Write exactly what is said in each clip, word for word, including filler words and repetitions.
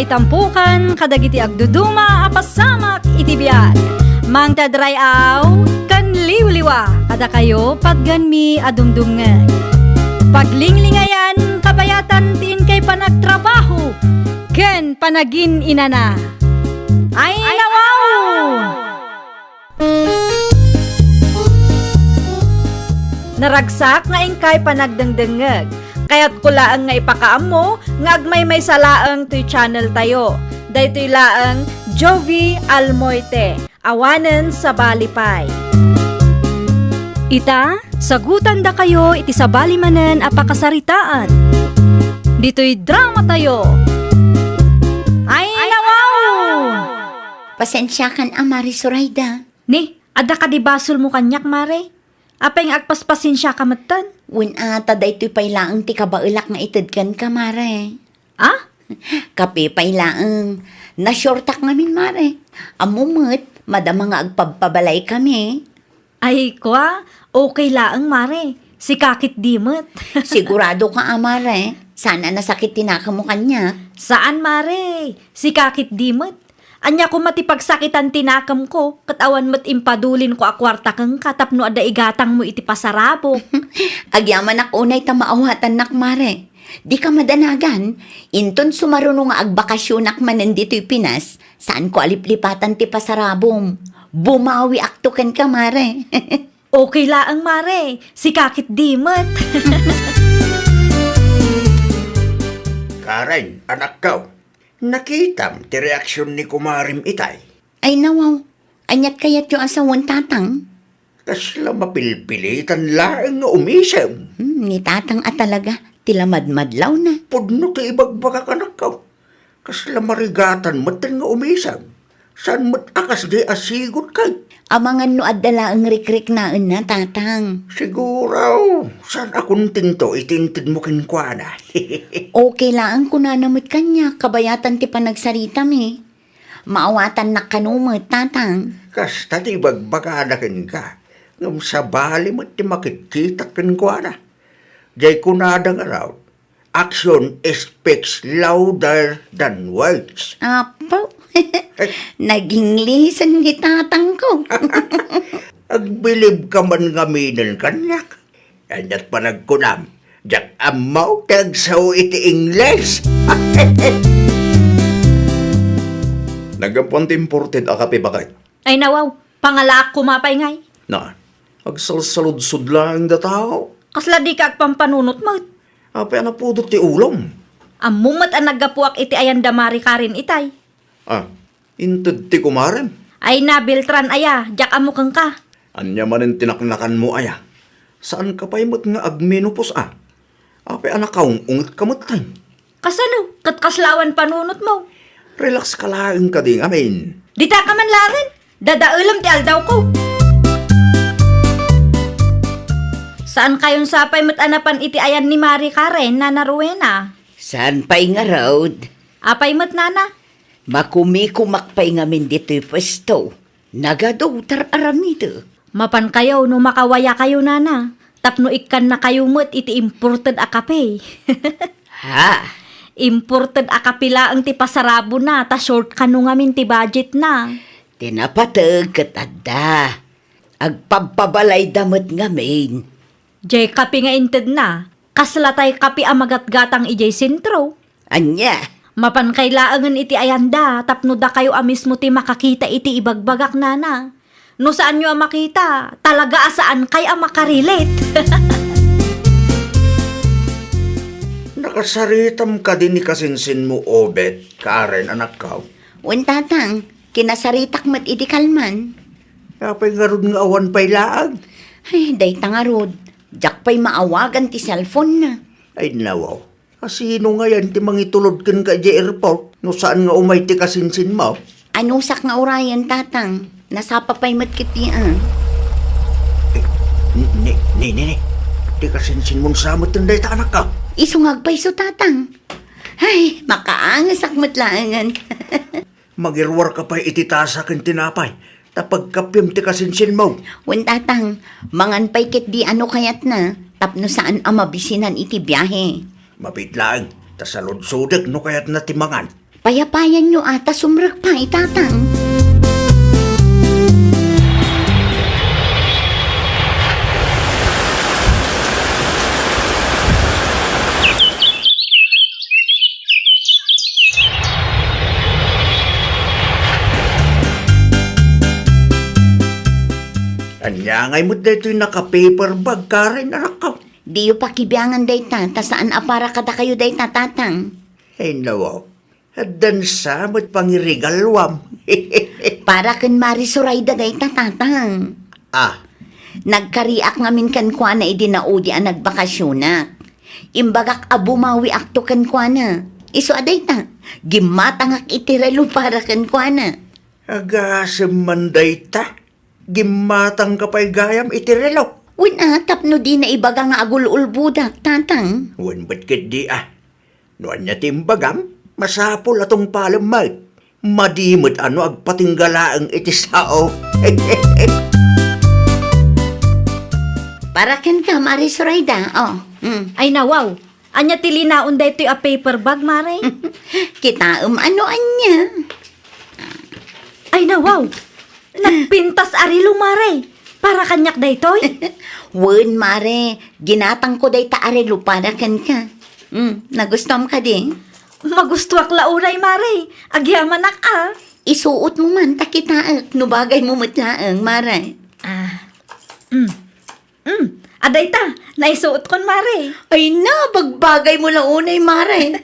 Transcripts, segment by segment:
Itampukan kadagiti agduduma a pasamak iti biag. Mangted ray-aw ken liwliwa kadakayo patgenmi a dumdumngeg. Paglinglingayan kabayatan ti inkay panagtrabaho ken panagin-inana. Ay, nawaw! Naragsak nga inkay panagdengdengngeg. Kayatko laeng nga ipakaammo nga agmaymaysa laeng toy channel tayo. Daytoy laeng Jovie Almoite, awanen sabali pay. Ita, sagutandakayo iti sabali manen a pakasaritaan. Ditoy drama tayo. Ay, nawaw! Pasensiakan a, Mare Zoraida. Ni, adda kadi basolmo kaniak, Mare? Apay nga agpaspasensiaka metten? Wen a, ta daytoy pay laeng ti kabaelak nga ited kenka, Mare. Ah? Kape pay laeng. Nashortak ngamin, Mare. Ammo met, madama nga agpabpabalaykami. Ay, kua, okay laeng, Mare. Sika ketdi met. Sigurado ka, a, Mare? Saan a nasakit ti nakemmo kaniak? Saan, Mare. Sika ketdi met. Ania koma ti pagsakitan ti nakemko, ket awan met impadulinko a kuarta kenka tapno adda igatangmo iti pasarabok. Agyamanak unay ta maawatannak, Mare. Dika madanagan, inton sumaruno nga agbakasionak manen ditoy Pinas, saanko a liplipatan ti pasarabom. Bumawiakto kenka, Mare. Okay laeng, Mare. Sika ketdi met. Karen, anakko, nakitam ti reaksion ni kumarem itay? Ay, nawaw. Aniat kayatyo a sawen, Tatang? Kasla mapilpilitan laeng nga umisem. Hmm, ni Tatang a talaga, ti lamadmadlawna. Pudno ti ibagbagak, anakko. Kasla marigatan metten nga umisem. Saan met a kasdi a sigud kay? Amangan no adda laeng rikriknaenna, Tatang. Siguro, saan a kontento iti intedmo kenkuana. Okay laeng kunana met kaniak, kabayatan ti panagsaritami. Maawatannak kano met, Tatang. Kasta ti ibagbagada kenka, ngem sabali met ti makitkitak kenkuana. Jay kunada ngarud, "Action speaks louder than words." Apo, naging lesson ni Tatangko. Agbilibka man ngaminen kaniak. Aniat panagkunam, diak ammo ti agsao iti Ingles. Naggapuan ti imported a kape, baket. Ay, nawaw, pangalaak koma pay ngay. Na, agsalsaludsod laeng dataw. Kasla dika agpampanunot met. Apay a napudot ti ulom? Ammo met a naggapuak iti ayan da Mari Karen itay. Ah, inted ti kumarem? Ay na, Beltran aya, diak ammo kenka. Ania manen ti naknakanmo aya? Saanka pay met nga agmenopause a? Apay a nakaung-ungetka metten? Kasano? Ket kasla awan panunotmo? Relax ka laeng kadi ngamin. Dita ka man laengen. Dadaelem ti aldawko. Saan kayon sapay met a napan iti ayan ni Mari Karen, Nana Rowena? Saan pay ngarud? Apay met, Nana? Makumikumak pay ngamin ditoy puesto. Nagadu, tar-aramidek. Mapankayo no makawayakayo, Nana, tapno ikkannakayo met iti imported a kape. Ha? Imported a kape laeng ti pasarabona, ta short kano ngamin ti budgetna. Ti napateg ket adda. Agpabpabalayda met ngamin. Jay kape nga intedna, kasla tay kape a magatgatang idiay sentro. Ania? Mapan kay laengen iti ayanda tapno dakayo a mismo ti makakita iti ibagbagak, Nana. No saanyo a makita, talaga a saankay a makarelate. Nakasaritam kadi ni kasinsinmo, Obet, Karen, anakko? Wen, Tatang, kinasaritak met iti kalman. Apay ngarud nga awan pay laeng? Ay, dayta ngarud. Diak pay maawagan ti cellphone-na. Ay, nawaw. Asino ngayen ti mangitulod kenka idiay airport no saan nga umay ti kasinsinmo? Anusak nga urayen, Tatang. Nasapa pay met ketdi a. Eh, ni, ni, ni, ni, ni. Ti kasinsinmon sa met dayta, anakko? Isu nga agpayso, Tatang. Ay, makaangesak met laengen. Magiruarka pay iti tasa ken tinapay, ta pagkapiem ti kasinsinmo. Wen, Tatang, mangan pay ketdi a no kayatna, tapno saan a mabisinan iti biahe. Mabiit laeng, ta saludsodek no kayatna ti mangan. Payapayanyo a ta sumrek pay, Tatang. Ania ngay met daytoy naka-paper bag, Karen, anakko? Diyo pakibiangan dayta, ta saan a para kadakayo dayta, Tatang. Ay, nawaw. Addan sa met pangirigaluam. Para ken Mari Sorayda dayta, Tatang. Ah. Nagkariak ngamin kenkuana idi naudi a nagbakasionak. Imbagak a bumawiakto kenkuana. Isu a dayta, gimmatangak iti relo para kenkuana. Agasem man dayta. Gimmatangka pay gayam iti relo. Wen a, tapno dina ibaga nga agul-ulbodak, Tatang. Wen met ketdi a. No ania ti imbagam, masapul a tungpalem met. Madi met a no agpatingga laeng iti sao. Para kenka, Mari Sorayda. Oh, mm. Ay, nawaw. Ania ti linaon daytoy a paper bag, Mare? Kitaem a no ania. Ay, nawaw! Nagpintas a relo, Mare! Para kaniak daytoy? Wen, Mare. Ginatangko dayta a relo para kenka. Hmm, nagustuam kadi? Magustuak la unay, Mare. Agyamanak a. Isuotmo man ta kitaek no bagaymo met laeng, Mare. Ah. Hmm. Hmm, adda ita, naisuotkon, Mare. Ay na, bagbagaymo la unay, Mare.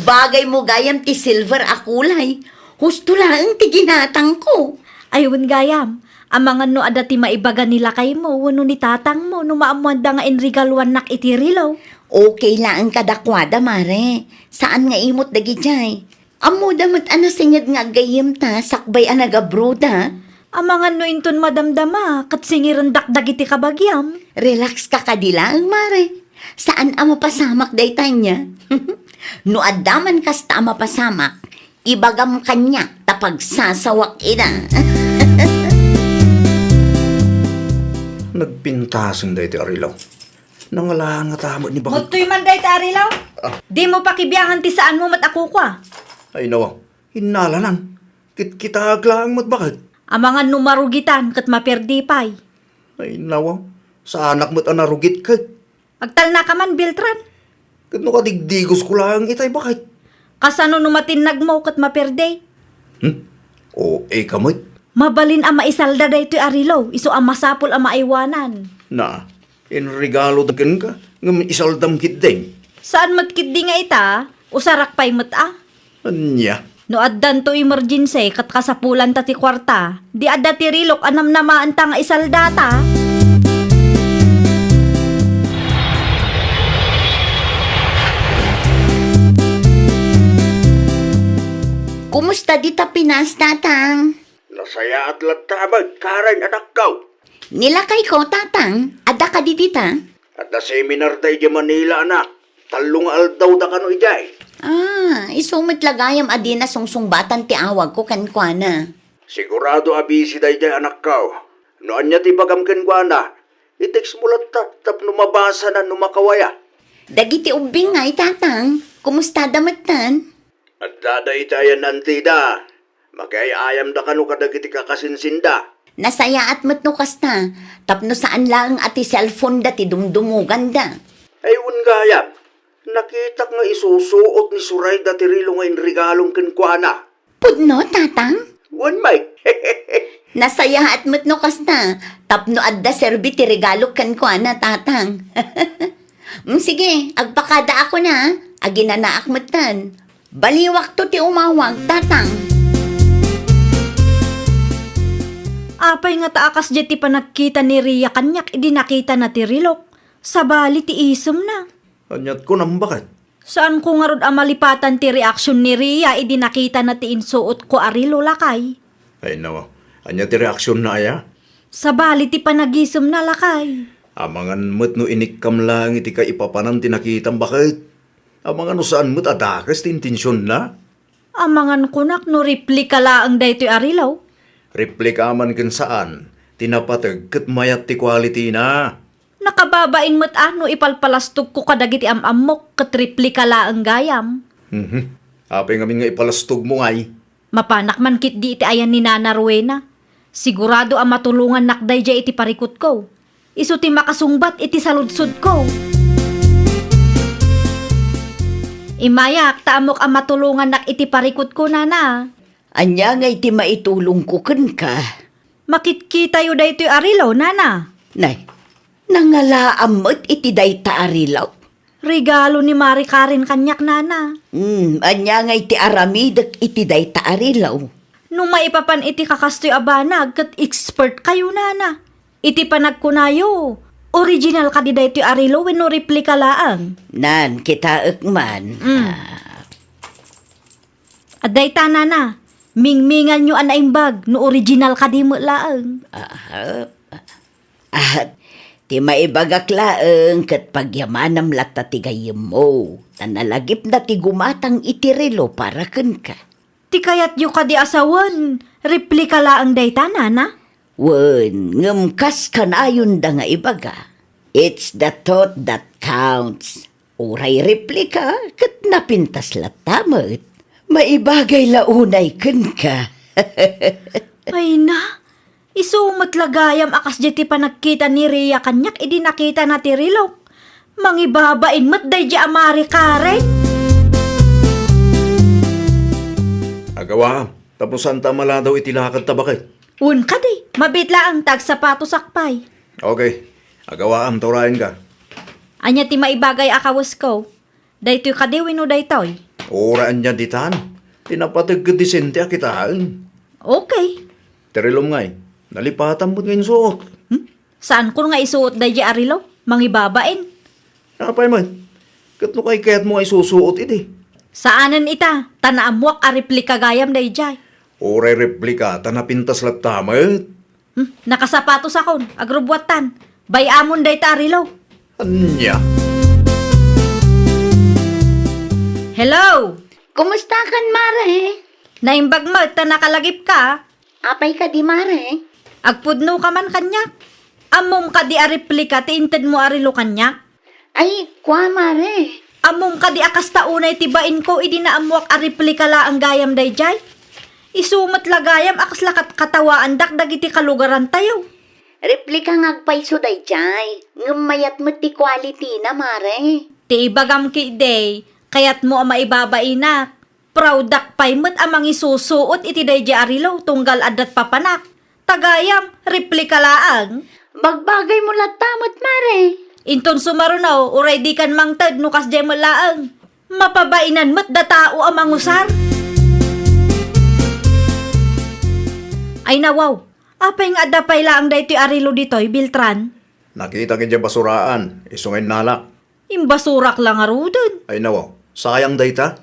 Bagaymo gayam ti silver a kulay. Husto laeng ti ginatangko. Ay, wen gayam, amangan no adda ti maibaga ni lakaymo wenno ni tatangmo no maammoanda nga inregaluannak iti relo. Okay laeng kadakuada, Mare. Saan nga imot dagidiay. Ammoda met a nasinged nga aggayyemta sakbay a nagabroda. Amangan no inton madamdama, ket singirendak dagiti kabagiam. Relax ka kadi laeng, Mare. Saan a mapasamak dayta ania. No adda man kasta a mapasamak, ibagam kaniak ta pagsasawak ida. Nagpintasen daytoy a relo. Nangalangata met ni baket. Muttoy man dayta a relo? Ah. Dimo pakibiangan ti saanmo met a kukua. Ay, nawa. Innalanan. Kitkitaek laeng met baket. Amangan no marugitan ket maperdi pay. Ay, nawa. Saanak met a narugit ket. Agtalnaka man, Beltran. Ket no kadigdigosko laeng itay baket. Kasano no matinnagmo ket maperdi? Hmm? O, ika met. Mabalin a maisalda daytoy a relo, isu a masapul a maaywanan. Na, inregalo da kenka, ngem isaldam ketdin. Saan met ketdi nga ita, usarak pay met a. Ania? No addanto emergency ket kasapulanta ti kuarta, di adda ti relok a namnamaenta nga isaldata. Kumusta dita Pinas, Tatang? Nasayaat latta met, Karen, anakko. Ni lakayko, Tatang, adda kadi dita? Adda seminar da idiay Manila, anak. Tallo nga aldaw da kano idiay. Ah, isu met la gayam a dina sungsungbatan ti awagko kenkuana. Sigurado a busy daydiay, anakko. No ania ti ibagam kenkuana, i-text mo latta tapno mabasana no makawaya. Dagiti ubbing ngay, Tatang, kumustada metten? Adda dayta a yan-antida. Makiay-ayamda kano kadagiti kakasinsinda. Nasayaat met no kasta, tapno saan laeng a ti cellphone-da ti dumdumoganda. Ay, wen gayam, nakitak nga isusuot ni Sorayda ti relo nga inregalom kenkuana. Pudno, Tatang? Wen, Mike. Nasayaat met no kasta, tapno adda serbi ti regalok kenkuana, Tatang. Mm, sige, agpakadaakon a, aginanaak metten. Baliwakto ti umawag, Tatang. Apay ngata a kasdiay ti panagkita ni Ria kaniak idi nakitana ti relok? Sabali ti isemna. Aniat kunam, baket? Saanko ngarud a malipatan ti reaksion ni Ria idi nakitana ti insuotko a relo, lakay. Ay, nawa. Ania ti reaksionna aya? Sabali ti panagisemna, lakay. Amangan met no inikkam laeng iti kaipapanan ti nakitam, baket? Amangan no saan met a dakes ti intensionna? Amangan kunak no replika laeng daytoy a relo. Replika man ken saan, ti napateg ket mayat ti quality-na. Nakababain met a no ipalpalastogko kadagiti am-ammok ket replika laeng gayam. Mhm. Apay ngamin nga ipalastogmo ngay? Mapanak man ketdi iti ayan ni Nana Rowena. Sigurado a matulongannak daydiay iti parikutko. Isu ti makasungbat iti saludsodko. Immayak ta ammok a matulongannak iti parikutko, Nana. Ania ngay ti maitulongko kenka? Makitkitayo daytoy a relo, Nana. Nay, nangalaam met iti dayta a relo? Regalo ni Mari Karen kaniak, Nana. Hmm, ania ngay ti aramidek iti dayta a relo? No maipapan iti kakastoy a banag, ket expert kayo, Nana. Iti panagkunayo, original kadi daytoy a relo wenno replika laeng? Nan, kitaek man. Mm. Ah. Adda ita, Nana. Mingminganyo a naimbag no original kadi met laeng. Ah, ah, ti maibagak laeng ket pagyamanam latta ti gayyemmo, ta nalagipna ti gumatang iti relo para kenka. Ti kayatyo kadi a sawen, replika laeng dayta, Nana? Wen, ngem kas kanayonda nga ibaga, it's the thought that counts. Uray replika, ket napintas latta met. Maibagay la unay kenka. Ay na, isu met la gayam a kasdiay ti panagkita ni Ria kaniak idi nakitana ti relok. Mangibabain met daydiay a Mari Karen. Agawaam, tapno saanta a maladaw iti lakadta baket. Wen kadi, mabiit laeng ta agsapatosak pay. Okay, agawaam ta urayenka. Ania ti maibagay a kawesko? Daytoy kadi wenno daytoy? Uray ania ditan. Ti napateg ket disente a kitaen. Okay. Ti relom ngay, nalipatam met nga insuot. Hmm? Saankon nga isuot daydiay a relo? Mangibabain. Apay met? Ket no kaykayatmo nga isusuot idi? Saanen ita, ta naammoak a replika gayam daydiay. Uray replika, ta napintas latta met. Hmm, nakasapatosakon, agrubbuattan. Bay-amon dayta a relo. Ania? Hello! Kumustakan, Mare? Naimbag met ta nakalagipka. Apay kadi, Mare? Agpudnoka man kaniak. Ammom kadi a replika ti intedmo a relo kaniak? Ay, kua, Mare. Ammom kadi a kasta unay ti bainko idi naammoak a replika laeng gayam daydiay? Isu met la gayam a kasla kat-, katawaandak dagiti kalugarantayo. Replika nga agpayso daydiay, ngem mayat met ti quality-na, Mare. Ti ibagam ketdi, kayatmo a maibabainak. Proud-ak pay met a mangisusuot iti daydiay a relo tunggal adda't papanak. Ta gayam, replika laeng. Bagbagaymo latta met, Mare. Inton sumaruno, uray dikan mangted no kasdiay met laeng. Mapabainan met da tao a mangusar. Ay nawaw, apay nga adda pay laeng daytoy a relo ditoy, Beltran? Nakitak idiay basuraan, isu nga innalak. Imbasurak la ngaruden. Ay nawaw, sayang dayta.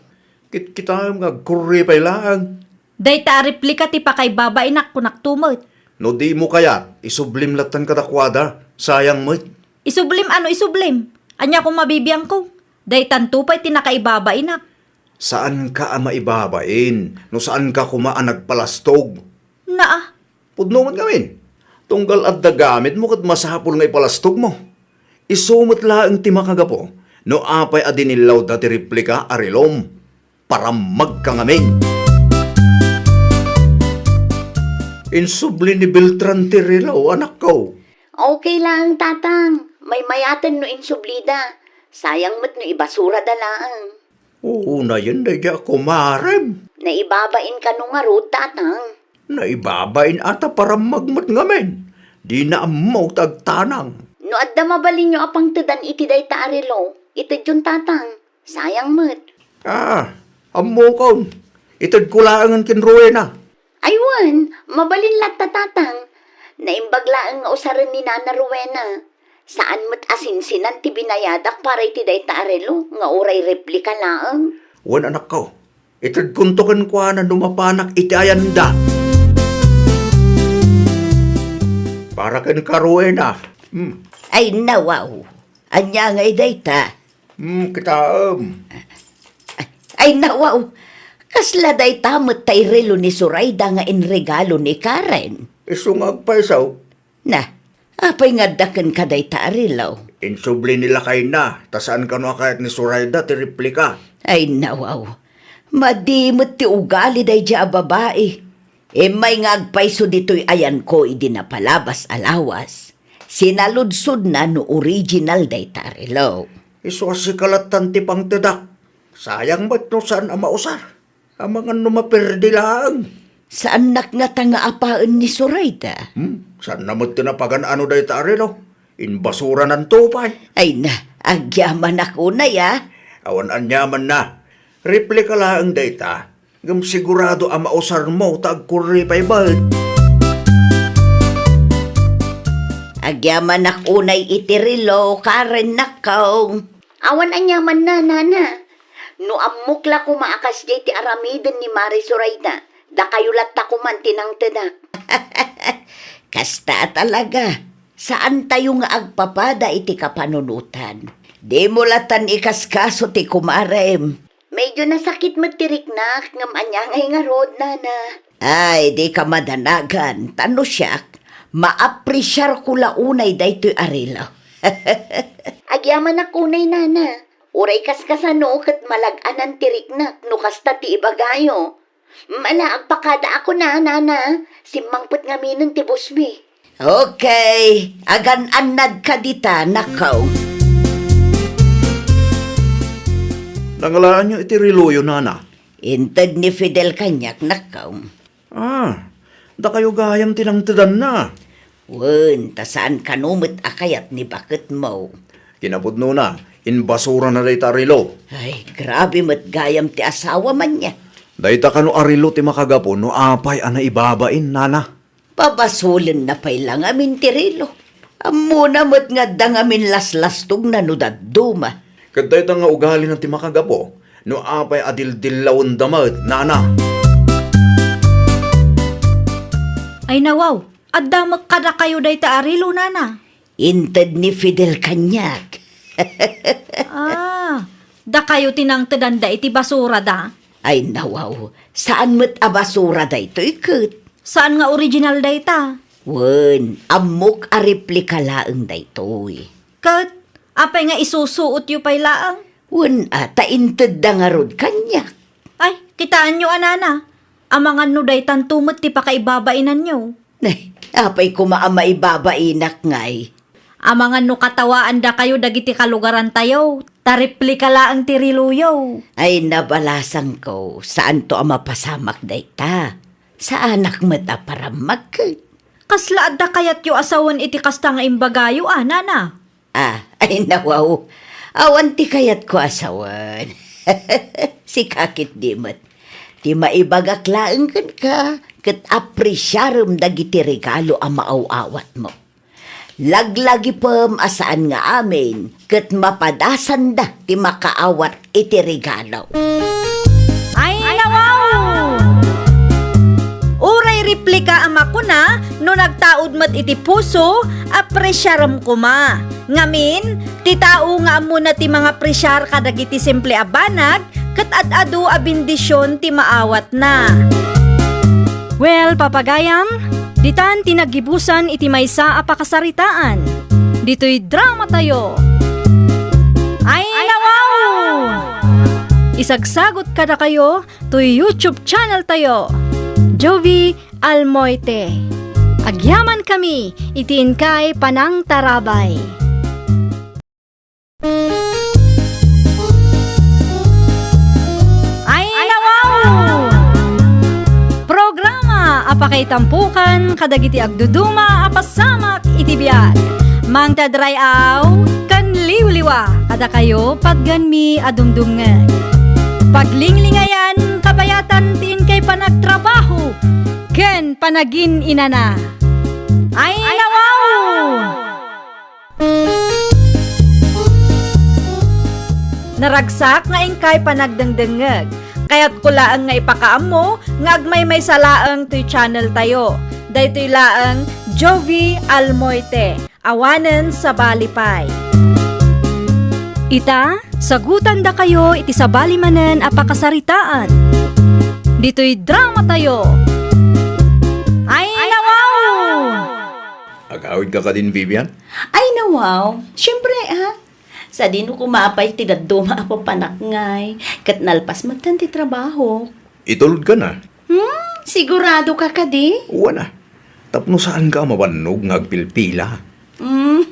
Kitkitaem nga agkurri pay laeng. Dayta a replika ti pakaibabainak, kunakto met. No dimo kayat, isublim lattan kadakuada. Sayang met. Isublim? Ano isublim? Ania koma bibiangko? Daytanto pay ti nakaibabainak. Saanka a maibabain no saanka koma a nagpalastog. Naa. Pudno met ngamin. Tunggal adda gamitmo ket masapul nga ipalastogmo. Isu met laeng ti makagapu no apay a dinillawda ti replika a relom. Parammagka ngamin. Insubli ni Beltran ti relo, anakko. Okay laeng, Tatang. Maymayaten no insublida. Sayang met no ibasurada laeng. Unayen daydi a kumarem. Naibabain kano ngarud, Tatang? Naibabain a ta parammag met ngamin. Dina ammo ta agtanang. No adda mabalinyo a pangtedan iti dayta a relo, itedyon, Tatang. Sayang met. Ah, ammokon. Itedko laengen ken Rowena. Ay wen, mabalin latta, Tatang. Naimbag laeng nga usaren ni Nana Rowena. Saan met a sinsinan ti binayadak para iti dayta a relo nga uray replika laeng. Wen, anakko, itedkonto kenkuana no mapanak iti ayanda. Para kenka, Rowena. Hmm. Ay, nawaw. Ania ngay dayta? Hmm, kitaem. Ay, nawaw. Kasla dayta met tay relo ni Sorayda nga inregalo ni Karen? Isu nga agpayso. Na, apay nga adda kenka dayta a relo? Insubli ni lakayna, ta saan kano a kayat ni Sorayda ti replika. Ay, nawaw. Madi met ti ugali daydiay a babai. Immay nga agpayso ditoy ayanko idi napalabas a lawas, sinaludsodna no original dayta a relo. Isu a sika lattan ti pangtedak. Sayang met no saan a mausar. Amangan no maperdi laeng. Saannak ngata nga apaen ni Sorayda? Hmm? Saanna met ti napagan-ano dayta a relo? Inbasurananto pay. Ay na, agyamanak unay, a. Awan aniamanna. Replika laeng dayta. Ngem sigurado a mausarmo ta agkurri pay met. Agyamanak unay iti relo, Karen, nakkaw. Awan aniamanna, nana. No ammok la koma a kasdiay ti aramiden ni Mare Sorayda, dakayo latta koman ti nangtedak. Kasta a talaga. Saantayo nga agpapada iti kapanunotan. Dimo lattan ikaskaso ti kumarem. Medyo nasakit met ti riknak, ngem ania ngay ngarud, nana? Ay, dika madanagan. Ta no siak, maapresiarko la unay daytoy a relo. Agyamanak unay, nana. Uray kaskasano ket malag-anan ti riknak no kasta ti ibagayo. Ala, agpakadaak kuna, nana. Simmangpet ngaminen ti busmi. Okay, agan-annadka dita, nakkaw. Nangalaanyo iti reloyo, nana? Inted ni Fidel kaniak, nakkaw. Ah, dakayo gayam ti nangtedanna. Wen, ta saan kano met a kayat ni baketmo. Kinapudnona, inbasurana dayta a relo. Ay, grabe met gayam ti asawam ania. Dayta kano a relo ti makagapu no apay a naibabain, nana? Pabasolenna pay la ngamin ti relo. Ammona met nga adda ngamin laslastogna no dadduma. Ket dayta nga ugalina ti makagapu no apay a dildillawenda met, nana. Ay, nawaw, adda met kadakayo dayta a relo, nana? Inted ni Fidel kaniak. Ah, dakayo ti nangtedanda iti basurada? Ay, nawaw, saan met a basura daytoy ket. Saan nga original dayta? Wen, ammok a replika laeng daytoy. Ket apay nga isusuotyo pay laeng? Wen a, ta intedda ngarud kaniak. Ay, kitaenyo a, nana. Amangan no daytanto met ti pakaibabainanyo. Ay, apay koma a maibabainak ngay? Amangan no katawaandakayo dagiti kalugarantayo, ta replika laeng ti reloyo. Ay, nabalasangko, saanto a mapasamak dayta. Saanak met a parammakket. Kasla adda kayatyo a sawen iti kasta nga imbagayo a, nana? Ah, ay, nawaw. Awan ti kayatko a sawen. Sika ketdi met. Ti maibagak laeng kenka, ket apresiarem dagiti regalo a maaw-awatmo. Laglagipem a saan nga amin, ket mapadasanda ti makaawat iti regalo. Ay, nawaw! Uray replika a makuna, no nagtaud met iti puso, apresiarem koma. Ngamin, ti tao nga ammona ti mangapresiar kadagiti simple a banag, ket ad-adu a bendision ti maawatna. Well, papagayam, ditan ti naggibusan iti maysa a pakasaritaan. Ditoy dramatayo. Ay, nawaw! Isagsagot kadakayo toy YouTube channel tayo, Jovie Almoite. Agyaman kami iti inkay panangtarabay. Ay, nawaw! Programa a pakaitampukan kadagiti agduduma a pasamak iti biag. Mangted ray-aw ken liwliwa kadakayo patgenmi a dumdumngeg. Paglinglingayan, kabayatan ti inkay panagtrabaho ken panagin-inana. Ay, nawaw! Naragsak nga inkay panagdengdengngeg. Kayatko laeng nga ipakaammo nga agmaymaysa laeng toy channel tayo. Daytoy laeng Jovie Almoite, awanen sabali pay. Ita, sagutandakayo iti sabali manen a pakasaritaan. Ditoy dramatayo. Ay, nawaw! Agawidka kadin, Vivian? Ay, nawaw. Siyempre, ah. Sadino koma pay ti dadduma a papanak ngay, ket nalpas metten ti trabaho. Itulodka na? Hmm, sigurado ka kadi? Wana. Tapno saanka a mabannog nga agpilpila. Hmm,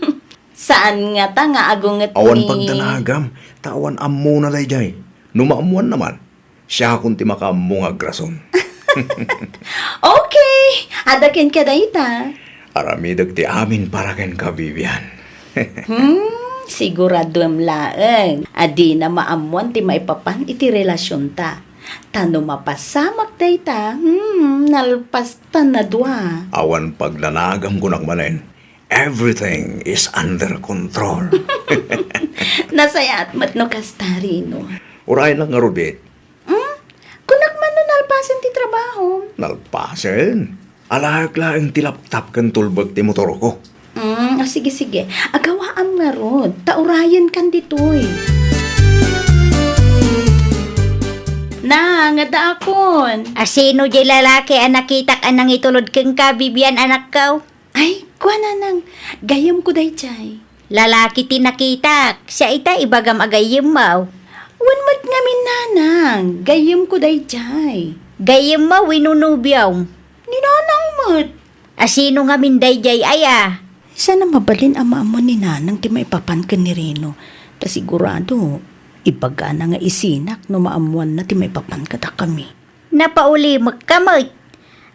saan ngata nga agunget ni... Awan pagdanagam, ta awan ammona daydiay. No maammoanna man, siakon ti makaammo nga agrason. Okay! Adda kenka dayta. Aramidek ti amin para kenka, Vivian. Hmm, siguraduem laeng a dina maammoan ti maipapan iti relasionta. Ta no mapasamak dayta, hmm, nalpastan a dua. Awan pagdanagam, kunak manen. Everything is under control. Nasayaat met no kasta, Reno. Uray na ngarud, eh. Hmm? Kunak man no nalpasen ti trabaho. Nalpasen? Alaek laeng ti laptop ken tulbek ti motorko. Hmm, o, sige, sige. Agawaam ngarud. Ta urayenkan ditoy. Na, nga daakon. A, sino di lalaki a nakitak a nangitulod kenka, Vivian, anakko? Ay, kua, nanang, gayyemko daydiay. Lalaki ti nakitak, siya ita ibagam a gayyemmo. Wen met ngamin, nanang, gayyemko daydiay. Gayyemmo wenno nobiom? Ni nanang met. A, sino ngamin daydiay aya? Saan a mabalin a maammo ni nanang ti maipapan ken ni Reno. Ta sigurado, ibagana nga isinak no maammoanna ti maipapan kadakami. Napaulimekka met.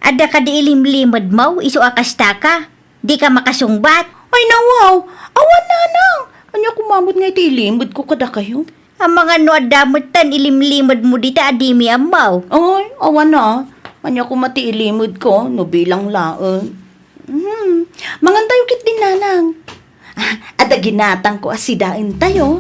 Adda kadi ilimlimedmo isu a kastaka? Dika makasungbat? Ay, nawaw! Awan, nanang! Ania koma met nga iti ilimedko kadakayo? Amangan no adda metten ilimlimedmo dita a dimi ammo. Ay, awan a. Ania koma ti ilimedko no bilang laeng? Hmm, mangantayo ketdin, nanang. Ah, adda ginatangko a sidaentayo.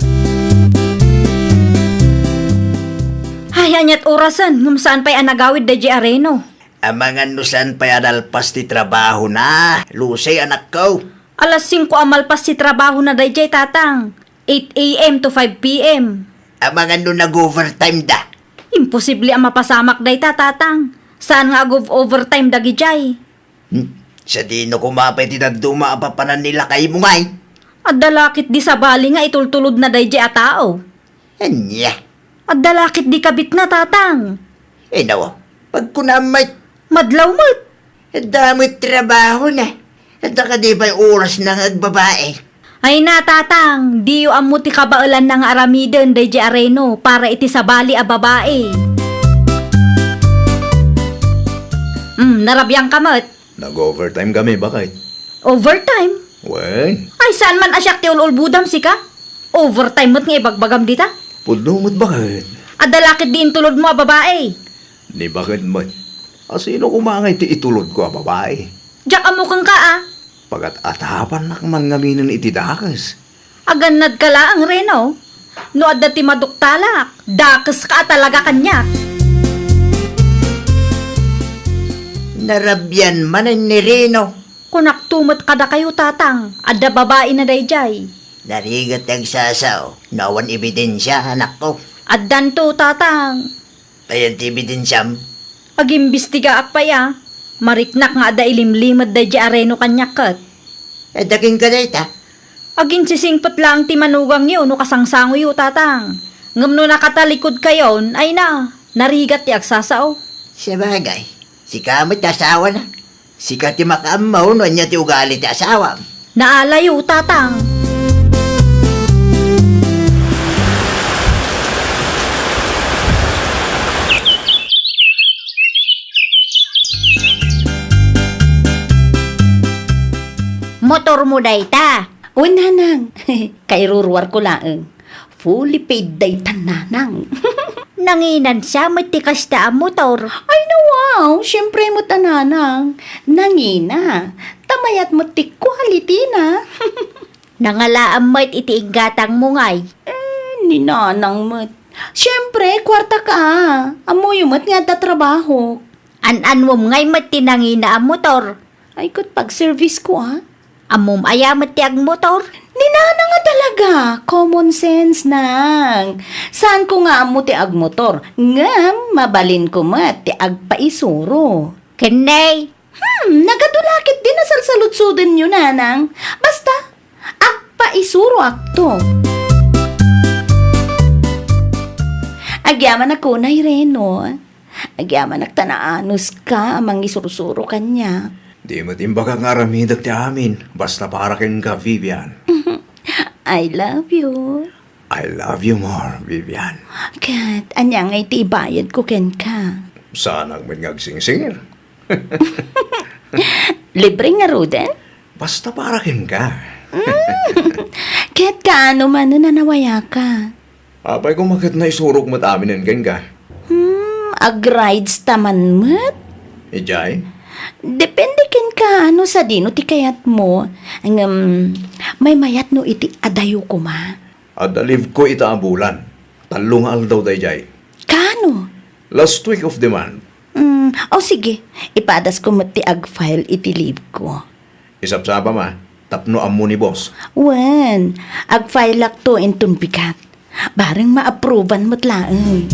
Ay, aniat orasen, ngem saan pay a nagawid daydiay a Reno? Amangan no saan pay a nalpas ti trabahona, Lucy, anakko. Alas singko a malpas ti trabahona daydiay, tatang. Eight a m to five p m. Amangan no nag-overtime da. Imposible a mapasamak dayta, tatang. Saan nga ag-overtime dagidiay? Hmm? Sadino koma pay ti dadduma a papanan ni lakaymo ngay? Adda la ketdi sabali nga itultulodna daydiay a tao. Ania? Adda la ketdi kabitna, tatang. Inaw, pagkunam met. Madlaw met. Adda met trabahona. Adda kadi pay orasna nga agbabae? Ay na, tatang, diyo ammo ti kabaelanna nga aramiden daydiay a Reno para iti sabali a babai. Hmm, narabiangka met. Nag-overtime kami, baket. Overtime? Wen? Ay, saan man a siak ti ul-ulbodam, sika? Overtime met nga ibagbagam dita? Pudno met, baket. Adda la ketdi intulodmo a babai? Ni baket met. A, sino koma ngay ti itulodko a babai? Diak ammo kenka, a. Pagat-atapannak man ngaminen iti dakes. Agannadka laeng, Reno. No adda ti maduktalak, dakeska a talaga kaniak. Narabian manen ni Reno. Kunakto met kadakayo, tatang, adda babaina daydiay. Narigat ti agsasao, no awan ebidensia, anakko. Addanto, tatang. Ayan ti ebidensiam? Agimbestigaak pay a. Mariknak nga adda ilimlimed daydiay a Reno kaniak ket. Adda kenka dayta? Aginsisingpet laeng ti manugangyo no kasangsangoyo, tatang. Ngem no nakatalikod kayon, ay na, narigat ti agsasao. Sabagay, sika met ti asawana. Sika ti makaammo no ania ti ugali ti asawam. Naalayo, tatang. Motormo dayta? Wen, nanang. Kairuruarko laeng. Fully paid dayta, nanang. Nanginansa met ti kasta a motor. Ay, no, wow! Siempre met a, nanang. Nangina. Ta mayat met ti quality na. Nangalaam met iti inggatangmo ngay. Eh, ni nanang met. Siempre, kuarta ka. Ammoyo met nga adda trabaho. An-anwem ngay met ti nangina a motor. Ay, ket pag-service ko, a. Ammom aya met ti agmotor? Ni nanang a talaga, common sense, nang. Saanko nga ammo ti agmotor, ngem mabalinko met ti agpaisuro. Ken nay? Hmm, nagadu la ketdi a salsaludsodenyo, nanang. Basta, agpaisuroakto. Agyamanak unay, Reno. Agyamanak ta naanuska a mangisursuro kaniak. Di met imbagak nga aramidek ti amin, basta para kenka, Vivian. I love you. I love you more, Vivian. Ket ania ngay ti ibayadko kenka? Saanak met nga agsingsingir. Libre ngaruden? Basta para kenka. Mm. Ket kaano manen a nawayaka? Apay koma ket naisurok met aminen kenka. Hmm, agrides ta man met? Idiay? Depende kenka no sadino ti kayatmo. Ngem, maymayat no iti adayo koma. Adda leave ko ita a bulan. Tallo nga aldaw daydiay. Kaano? Last week of the month. Mm, o sige, ipadasko met ti ag-file iti leave ko. Isapsapam a, tapno ammo ni boss. Wen, ag-file-akto inton bigat. Bareng ma-approvean met laeng.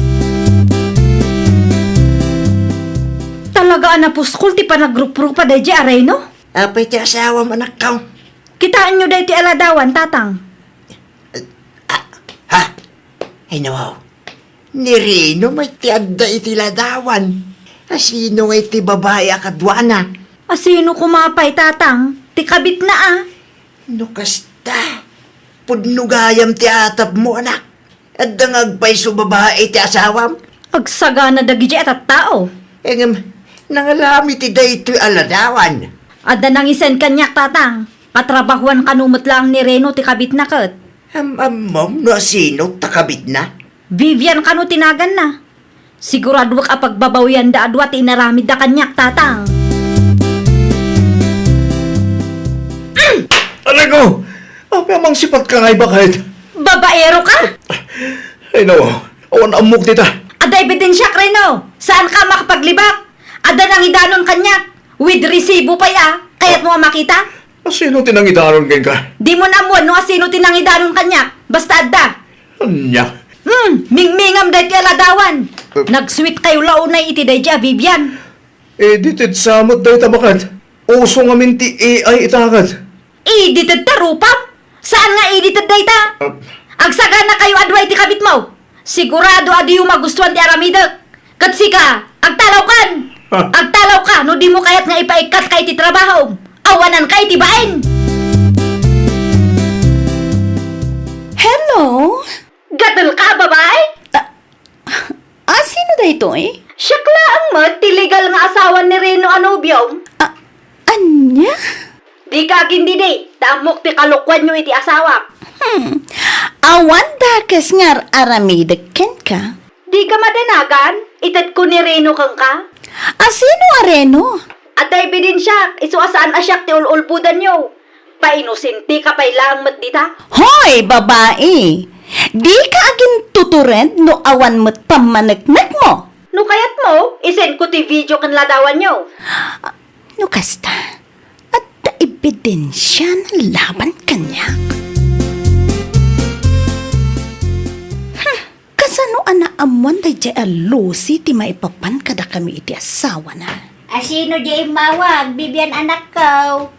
Talaga a napuskol ti panagruprupa daydiay a Reno? Apay ti asawam, anakko? Kitaenyo daytoy a ladawan, Tatang. Ah, ha? Ay, no. Ni Reno met ti adda iti ladawan. Asino ngay ti babai a kaduana? Asino koma pay, Tatang? Ti kabitna a. No kasta, pudno gayam ti atapmo, anak. Adda nga agpayso babai ti asawam? Agsagana dagiti a tattao. Ngem, nangalami ti daytoy a ladawan. Adda nangisend kaniak, Tatang. Katrabahuan kano met laeng ni Reno ti kabitna ket. Am-ammom no asino ta kabitna? Vivian kano ti naganna. Siguradoak a pagbabawianda a dua ti inaramidda kaniak, Tatang. Aray ko! Apay a mangsipatka ngay baket? Babaero ka? Ay, nawa. Awan ammok dita. Adda ebidensiak, Reno. Saanka a makapaglibak. Adda nangidanon kaniak. With resibo pay a. Kayatmo a makita? Asino ti nangidanon kenka? Dimo ammoen no asino ti nangidanon kaniak. Basta adda. Ania? Hmm, mingmingam daytoy a ladawan. Eh. Nag-sweet kayo la unay iti daydiay a Vivian. Edited sa met dayta baket. Uso ngamin ti A I ita ket. Edited ta rupam? Saan nga edited dayta? Ah. Agsagana kayo a dua iti kabitmo. Sigurado a diyo magustuan ti aramidek. Ket sika, agtalawkan! Ah. Agtalawka no dimo kayat nga ipaikkatka iti trabahom. Awananka iti bain! Hello? Gatel ka, babai? Ah, ah, sino daytoy? Siak laeng met ti legal nga asawa ni Reno a nobiom. Ah, ania? Dika agindidi, ta ammok ti kalokuanyo iti asawak. Hmm. Awan dakes nga ar-aramidek kenka? Dika madanagan, itedko ni Reno kenka. Asino a Reno? Adda ebidensiak, isu a saan a siak ti ul-ulbodanyo. Painosenteka pay laeng met dita. Hoy, babai! Dika agintutured no awan met pammaneknekmo. No kayatmo, isendko ti video ken ladawanyo. No kasta, adda ebidensiana laban kaniak. Hmm, kasano a naammoan daydiay a Lucy ti maipapan kadakami iti asawana? Asino diay immawag, Vivian, anakko?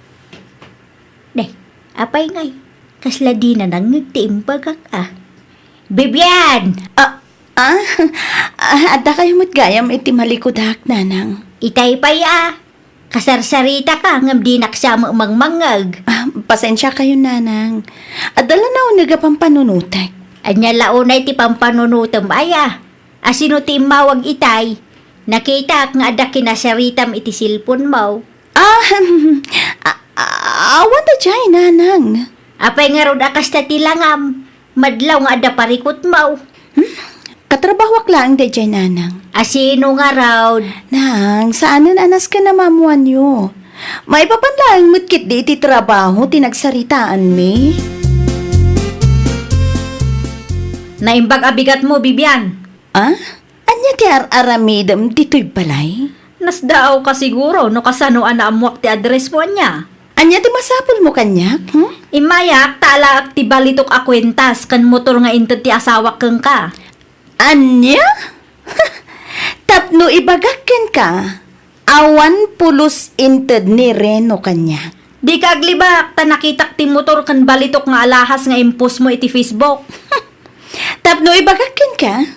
Day, apay ngay? Kasla dina nangngeg ti imbagak a. Vivian! Ah, ah, ah, adda kayo met gayam iti malikudak, nanang. Itay pay a. Kasarsaritaka ngem dinak sa met mangmangngeg. Ah, pasensia kayo, nanang. Adda la nauneg a pampanunotek. Ania la unay ti pampanunotem, aya? Asino ti immawag itay? Nakitak nga adda kinasaritam iti cellphone mo. Ah, a-, a-, awan daydiay, nanang. Apay ngarud a kasta ti langam? Madlaw nga adda parikutmo. Hmm? Katrabahoak laeng daydiay, nanang. Asino ngarud? Nang, saanen a nasken a maammoanyo. Maipapan laeng met ketdi iti trabaho ti nagsaritaanmi. Naimbag a bigatmo, Vivian. Ah? Ania ti ar-aramidem ditoy balay? Nasdaawka siguro no kasano a naammoak ti addressmo, ania? Ania ti masapulmo kaniak, hmm? Immayak ta alaek ti balitok a kuentas ken motor nga inted ti asawak kenka. Ania? Tapno ibagak kenka, awan pulos inted ni Reno kaniak. Dika aglibak, ta nakitak ti motor ken balitok nga alahas nga impostmo iti Facebook. Tapno ibagak kenka,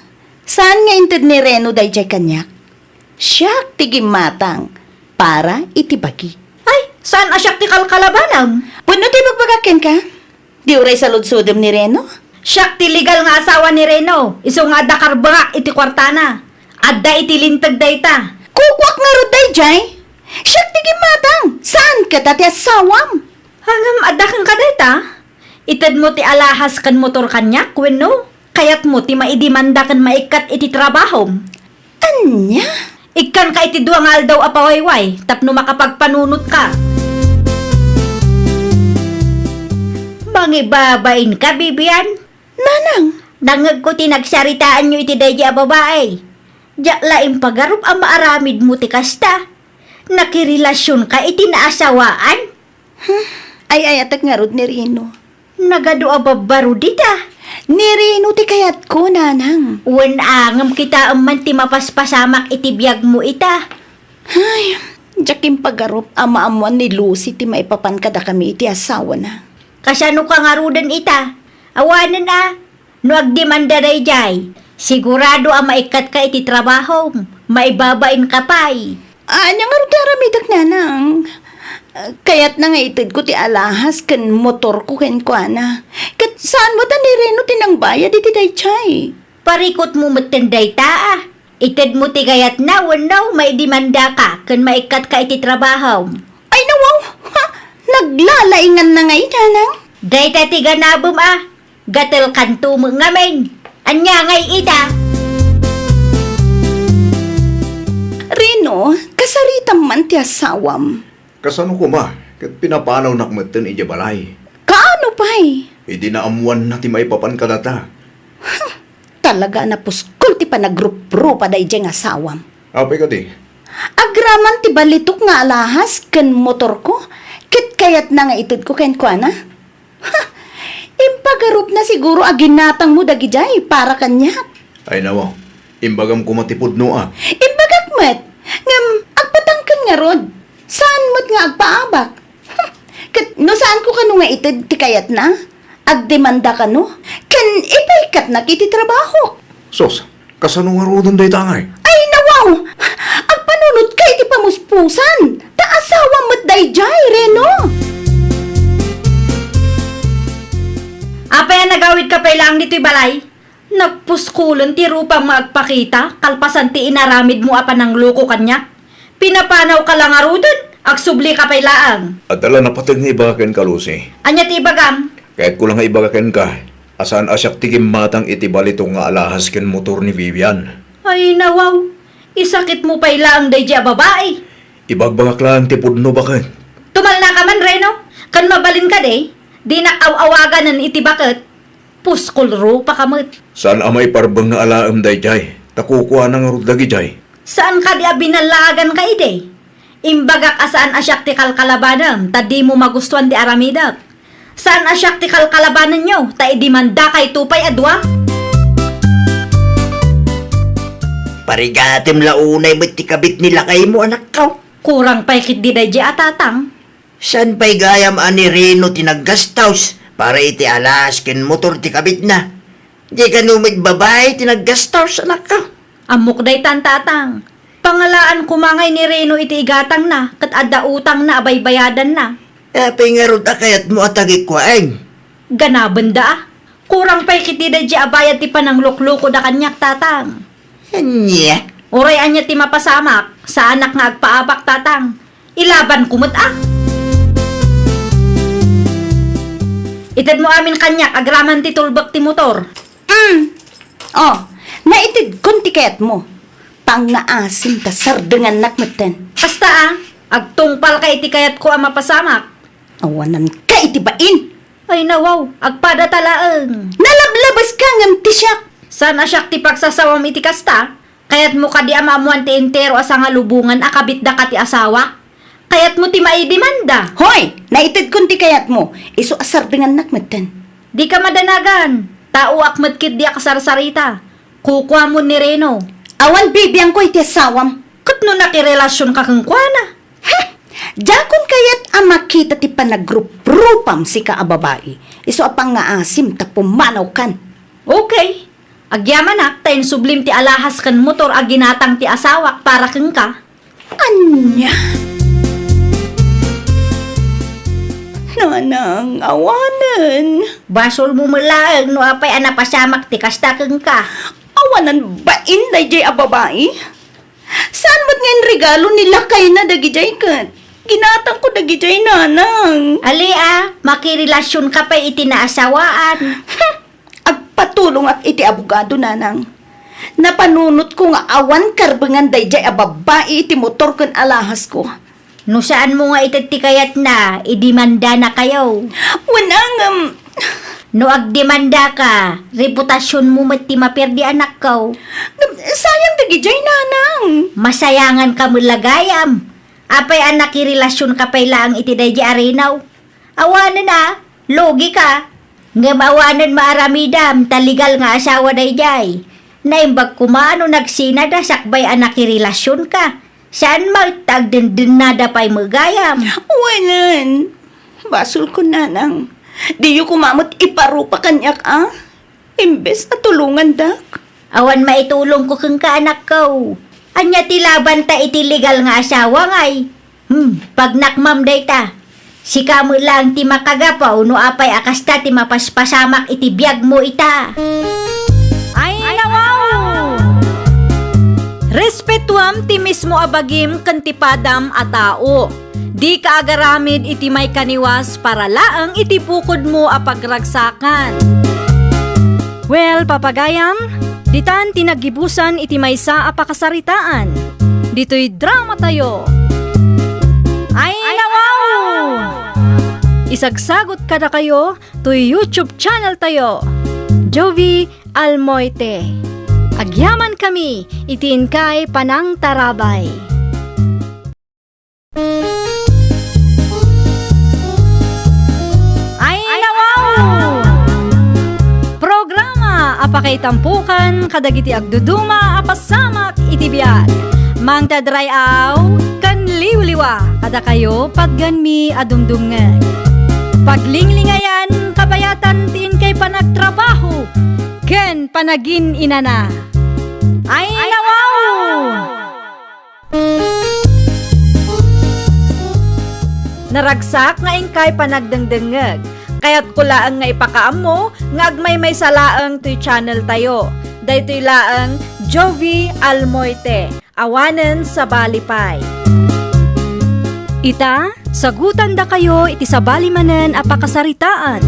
Saan nga inted ni Reno daydiay kaniak? Siak ti gimmatang para iti bagi. Ay, saan a siak ti kalkalabanam? Pudno ti ibagbagak kenka? Di uray saludsodem ni Reno? Siak ti legal nga asawa ni Reno, isu nga adda karbengak iti kuartana. Adda iti linteg dayta. Kukuak ngarud daydiay? Siak ti gimmatang, saan keta ti asawam. Ngem adda kenka dayta? Itedmo ti alahas ken motor kaniak wenno kayatmo ti maidemanda ken maikkat iti trabahom? Ania? Ikkanka iti dua nga aldaw a pawayway tapno makapagpanunotka. Mangibabainka, Bibian? Nanang! Nangngegko ti nagsaritaanyo iti daydi a babai. Diak la impagarup a maaramidmo ti kasta. Nakirelasionka iti naasawaan? Hmm, ay-ayatek ngarud ni Rino. Nagadu a babbaro dita. Ni Rino ti kayatko, nanang. Wen a ngem kitaem man ti mapaspasamak iti biagmo ita. Ay, diak impagarup a maammoan ni Lucy ti maipapan kadakami iti asawana. Kasanoka ngaruden ita? Awanen a, no agdemanda daydiay, sigurado a maikkatka iti trabahom, maibabainka pay. Ania ngarud ti aramidek, nanang? Kayatna nga itedko ti alahas ken motorko kenkuana. Ket saan met a ni Reno ti nangbayad iti daydiay. Parikutmo metten dayta a. Itedmo ti kayatna wenno maidemandaka ken maikkatka iti trabahom. Ay, nawaw! Ha? Naglalainganna ngay, nanang? Dayta ti ganabem a. Gatelkanto met ngamin. Ania ngay ita? Reno, kasaritam man ti asawam. Kasano koma ket pinapanawnak metten idiay balay? Kaano pay? Idi naammoanna ti maipapan kadata. Talaga a napuskol ti panagruprupa daydiay nga asawam. Apay kadi? Agraman ti balitok nga alahas ken motorko, ket kayatna nga itedko kenkuana? Ha! Impagarupna siguro a ginatangmo dagidiay para kaniak. Ay, nawaw. Imbagam koma ti pudno a. Imbagak met. Ngem, agpatangken ngarud. Saan met nga agpaabak? Hmm. Ket no saanko kano nga ited ti kayatna, agdemanda kano, ken ipaikkatnak iti trabahok. Sus, kasano ngaruden dayta ngay? Ay, nawaw! Agpanunotka iti pamuspusan, ta asawam met daydiay, Reno! Apay a nagawidka pay laeng ditoy balay? Nagpuskolen ti rupam nga agpakita kalpasan ti inaramidmo a panangloko kaniak. Pinapanawka la ngaruden, agsublika pay laeng. Adda la napateg nga ibaga kenka, Lucy. Ania ti ibagam? Kayatko la nga ibaga kenka a saan a siak ti gimmatang iti balitok nga alahas ken motor ni Vivian. Ay, nawaw. Isakitmo pay laeng daydi a babai. Ibagbagak laeng ti pudno baket. Tumalnaka man, Reno. Ken mabalin kadi, dinak aw-awaganen iti baket. Puskol rupaka met. Saan a maiparbeng nga alaem daydiay, ta kukuana ngarud dagidiay. Saan kadi a binallaaganka idi? Imbagak a saan a siak ti kalkalabanem, ta dimo magustuan ti aramidek. Saan a siak ti kalkalabanenyo, ta idimandakayto pay a dua? Parigatem la unay met ti kabit ni lakaymo, anakko. Kurang pay ketdi daydi a tatang. Saan pay gayam a ni Reno ti naggastos para iti alas ken motor ti kabitna? Di kano met babai ti naggastos, anakko? Ammok daytan, tatang. Pangalaan koma ngay ni Reno iti igatangna ket adda utangna a baybayadanna. Apay ngarud a kayatmo a tagikuaen? Ganabenda a. Kurang pay ketdi daydi a bayad ti panangluklukoda kaniak, tatang. Ania? Uray ania ti mapasamak, saanak nga agpaabak, tatang. Ilabanko met a. Itedmo amin kaniak agraman ti tulbek ti motor. Mm. Oh, naitedkon ti kayatmo. Pangngaasim ta sardengannak metten. Kasta a, agtungpalka iti kayatko a mapasamak. Awananka iti bain. Ay, nawaw, agpadata laeng. Nalablabaska ngem ti siak. Saan a siak ti pagsasawam iti kasta? Kayatmo kadi a maammoan ti entero a sangalubongan a kabitdaka ti asawak? Kayatmo ti maidemanda? Hoy! Naitedkon ti kayatmo. Isu a sardengannak metten. Dika madanagan. Taoak met ketdi a kasarsarita. Kukuamon ni Reno. Awan bibiangko iti asawam. Ket no nakirelasionka kenkuana? Hmm! Diakon kayat a makita ti panagruprupam, sika a babai. Isu a pangngaasim ta pumanawkan. Okay. Agyamanak ta insublim ti alahas ken motor a ginatang ti asawak para kenka. Ania? Nanang, awanen. Basolmo met laeng no apay a napasamak ti kasta kenka. Awanen bain daydiay a babai? Saan met nga inregalo ni lakayna dagidiay ket ginatangko dagidiay, nanang. Ali a, makirelasionka pay iti naasawaan. Hmm, agpatulongak iti abogado, nanang. Napanunotko nga awan karbengan daydiay a babbai iti motor ken alahasko. No saanmo nga ited ti kayatna, idemandanakayo. Wen a ngem. No agdemandaka, reputasionmo met ti maperdi, anakko. Ngem sayang dagidiay, nanang. Masayanganka met la gayam. Apay a nakirelasionka pay laeng iti daydiay a rinaw? Awanen a, lugika. Ngem awanen maaramidam ta legal nga asawa daydiay. Naimbag koma no nagsinada sakbay a nakirelasionka. Saan met ta agdendennada pay met gayam. Wen, basolko, nanang. Diyo koma met iparupa kaniak a. Imbes a tulongandak. Awan maitulongko kenka, anakko. Ania ti labanta iti legal nga asawa ngay? Hmm, pagnakmam dayta. Sika met laeng ti makagapu no apay a kasta ti mapaspasamak iti biagmo ita. Ay, nawaw! Respetuam ti mismo a bagim ken ti padam a tao. Dika agaramid iti maikaniwas para laeng iti bukodmo a pagragsakan. Well, papagayam, ditan ti naggibusan iti maysa a pakasaritaan. Ditoy dramatayo. Ay, nawaw! Isagsagot kadakayo toy YouTube channeltayo, Jovie Almoite. Agyamankami iti inkay panangtarabay. Ay, nawaw! Programa a pakaitampokan kadagiti agduduma a pasamak iti biag. Mangted ray-aw ken liwliwa kadakayo patgenmi a dumdumngeg. Paglinglingayan, kabayatan ti inkay panagtrabaho ken panagin-inana. Ay, nawaw! Naragsak nga inkay panagdengdengngeg. Kayatko laeng nga ipakaammo nga agmaymaysa laeng toy channeltayo. Daytoy laeng Jovie Almoite, awanen sabali pay. Ita, sagutandakayo iti sabali manen a pakasaritaan.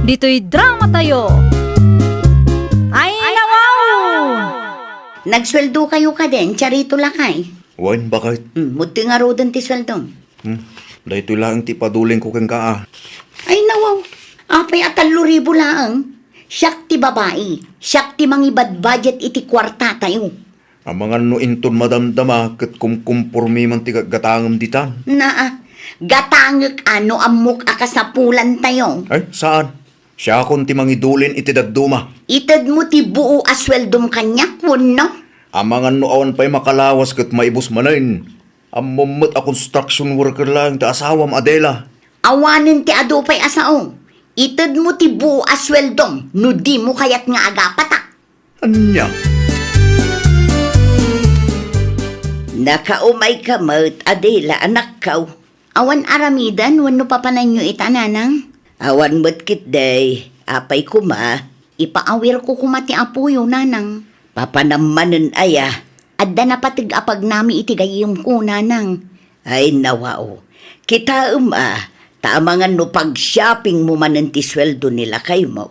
Ditoy dramatayo. Ay, nawaw! Nagsueldokayo kadin, Charito lakay? Wen, baket. Hmm, muddi ngaruden ti sueldom. Hmm, daytoy laeng ti padulingko kenka a. Ay, nawaw. Apay a tallo ribu laeng? Siak ti babai, siak ti mangibadbudget iti kuartatayo. Amangan no inton madamdama ket kumkumpormi man ti gatgatangem ditan. Naa, gatangek a no ammok a kasapulantayo. Ay, saan. Siakon ti mangidulin iti dadduma. Itedmo ti buo a sueldom kaniak, wenno? Amangan no awan pay makalawas ket maibus manen. Ammom met a construction worker laeng ti asawam, Adela. Awanen ti adu pay a sao. Itedmo ti buo a sueldom no dimo kayat nga agapatak. Ania? Nakaumayka met, Adela, anakko. Awan aramiden wenno papananyo ita, nanang? Awan met ketdi, apay koma? Ipaawirko koma ti apoyo, nanang. Papanam manen aya? Adda napateg a pagnami iti gayyemko, nanang. Ay, nawaw. Kitaem a, ta amangan no pag-shoppingmo manen ti sueldo ni lakaymo.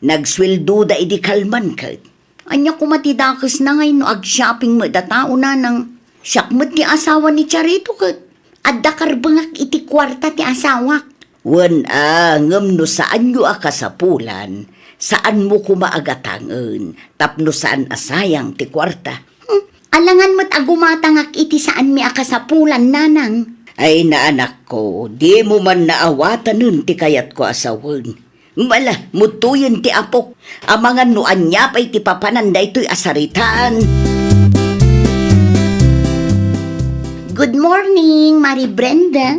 Nagsueldoda idi kalman ket. Ania koma ti dakesna ngay no ag-shopping met a tao, nanang? Siak met ti asawa ni Charito ket adda karbengak iti kuarta ti asawak. Wen a, ngem no saanyo a kasapulan, saanmo koma a gatangen tapno saan a sayang ti kuarta. Hmm, alangan met a gumatangak iti saanmi a kasapulan, nanang. Ay, naanakko, dimo man naawatanen ti kayatko a sawen. Mala, mudtoyen ti apok. Amangan no ania pay ti papanan daytoy a saritaan. Good morning, Mari Brenda.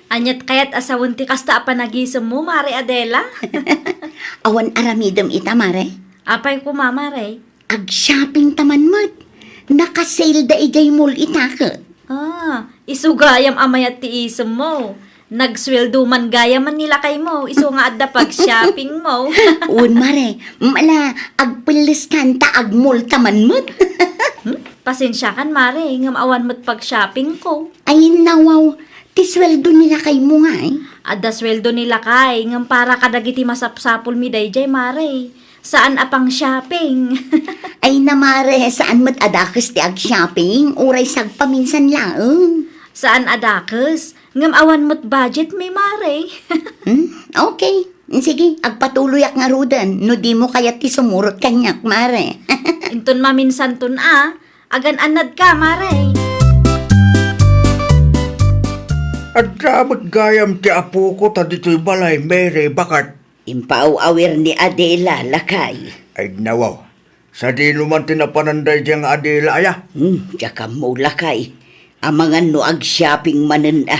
Aniat kayat a sawen ti kasta a panagisemmo, Mari Adela? Awan aramidem ita, Mare? Apay koma, Mare? Ag-shopping ta man met. Naka-sale da idiay mall ita ket. Ah, isu gayam a mayat ti isemmo. Nagsueldo man gayam ni lakaymo, isu nga adda pag-shoppingmo. Wen, Mare, mala, agpelleskan ta ag-mall ta man met. Hmm? Pasensiakan, Mare, ngem awan met pag-shoppingko. Ay, nawaw, ti sueldo ni lakaymo ngay? Adda sueldo ni lakay, ngem para kadagiti masapsapulmi daydiay, Mare. Saan a pang-shopping. Ay na, Mare, saan met a dakes ti ag-shopping, uray sagpaminsan laeng. Saan a dakes, ngem awan met budgetmi, Mare. Hmm? Okay. Sige, agpatuloyak ngaruden no dimo kayat ti sumurot kaniak, Mare. Inton maminsanton a, agan-annadka, Mare. Adda met gayam ti apoko ta ditoy balay, Mary, baket. Impaaw-awir ni Adela, lakay. Ay, nawaw. Sadino man ti napanan daydiay nga Adela aya? Hmm, diak ammo, lakay. Amangan no ag-shopping manen a.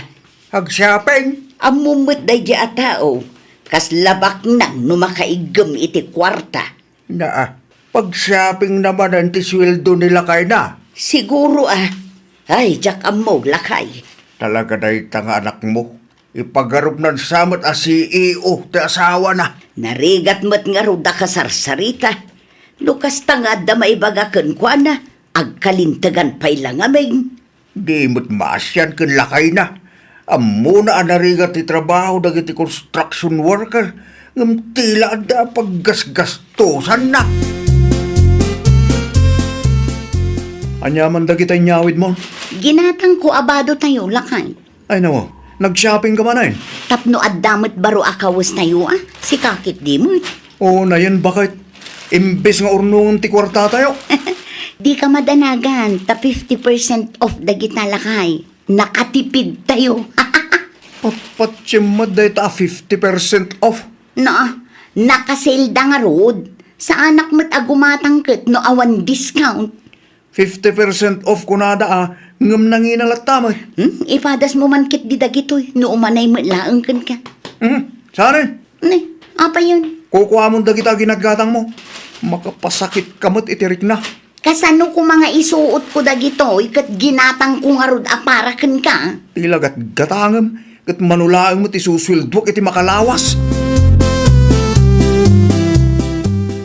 Ag-shopping? Ammom met daydiay a tao, kasla baknang no makaiggem iti kuarta. Naa, pag-shopping na manen ti sueldo ni lakayna. Siguro a. Ay, diak ammo, lakay. Talaga dayta nga anakmo. Ipagarupnan sa met a C E O ti asawana. Narigat met ngarud a kasarsarita. No kasta nga adda maibaga kenkuana, agkalintegan pay la ngamin. Di met maasian ken lakayna. Ammona a narigat ti trabaho dagiti construction worker, ngem ti la adda a paggasgastosanna. Ania man dagita inyawidmo? Ginatangko a badotayo, lakay. Ay, nawaw, nag-shopping ka manen? Tapno adda met baro a kawestayo, a? Sika ketdi met. Oo, nayen, baket. Imbes nga urnongem ti kuartatayo. Dika madanagan, ta fifty percent off dagita, lakay. Nakatipidtayo. Patpatsem met dayta a fifty percent off. Na, naka-sale da ngarud. Saanak met a gumatang ket no awan discount. Fifty percent off kunada a, ngem nangina latta met. Hmm? Ipadasmo man ketdi dagitoy, no umanay met laeng kenka. Hmm? Saan? Ne, apayen? Kukuamon dagita a ginatgatangmo. Makapasakitka met iti rikna. Kasano koma nga isuotko dagitoy ket ginatangko ngarud a para kenka? Ti la gatgatangem, ket mano laeng met isusueldoak iti makalawas.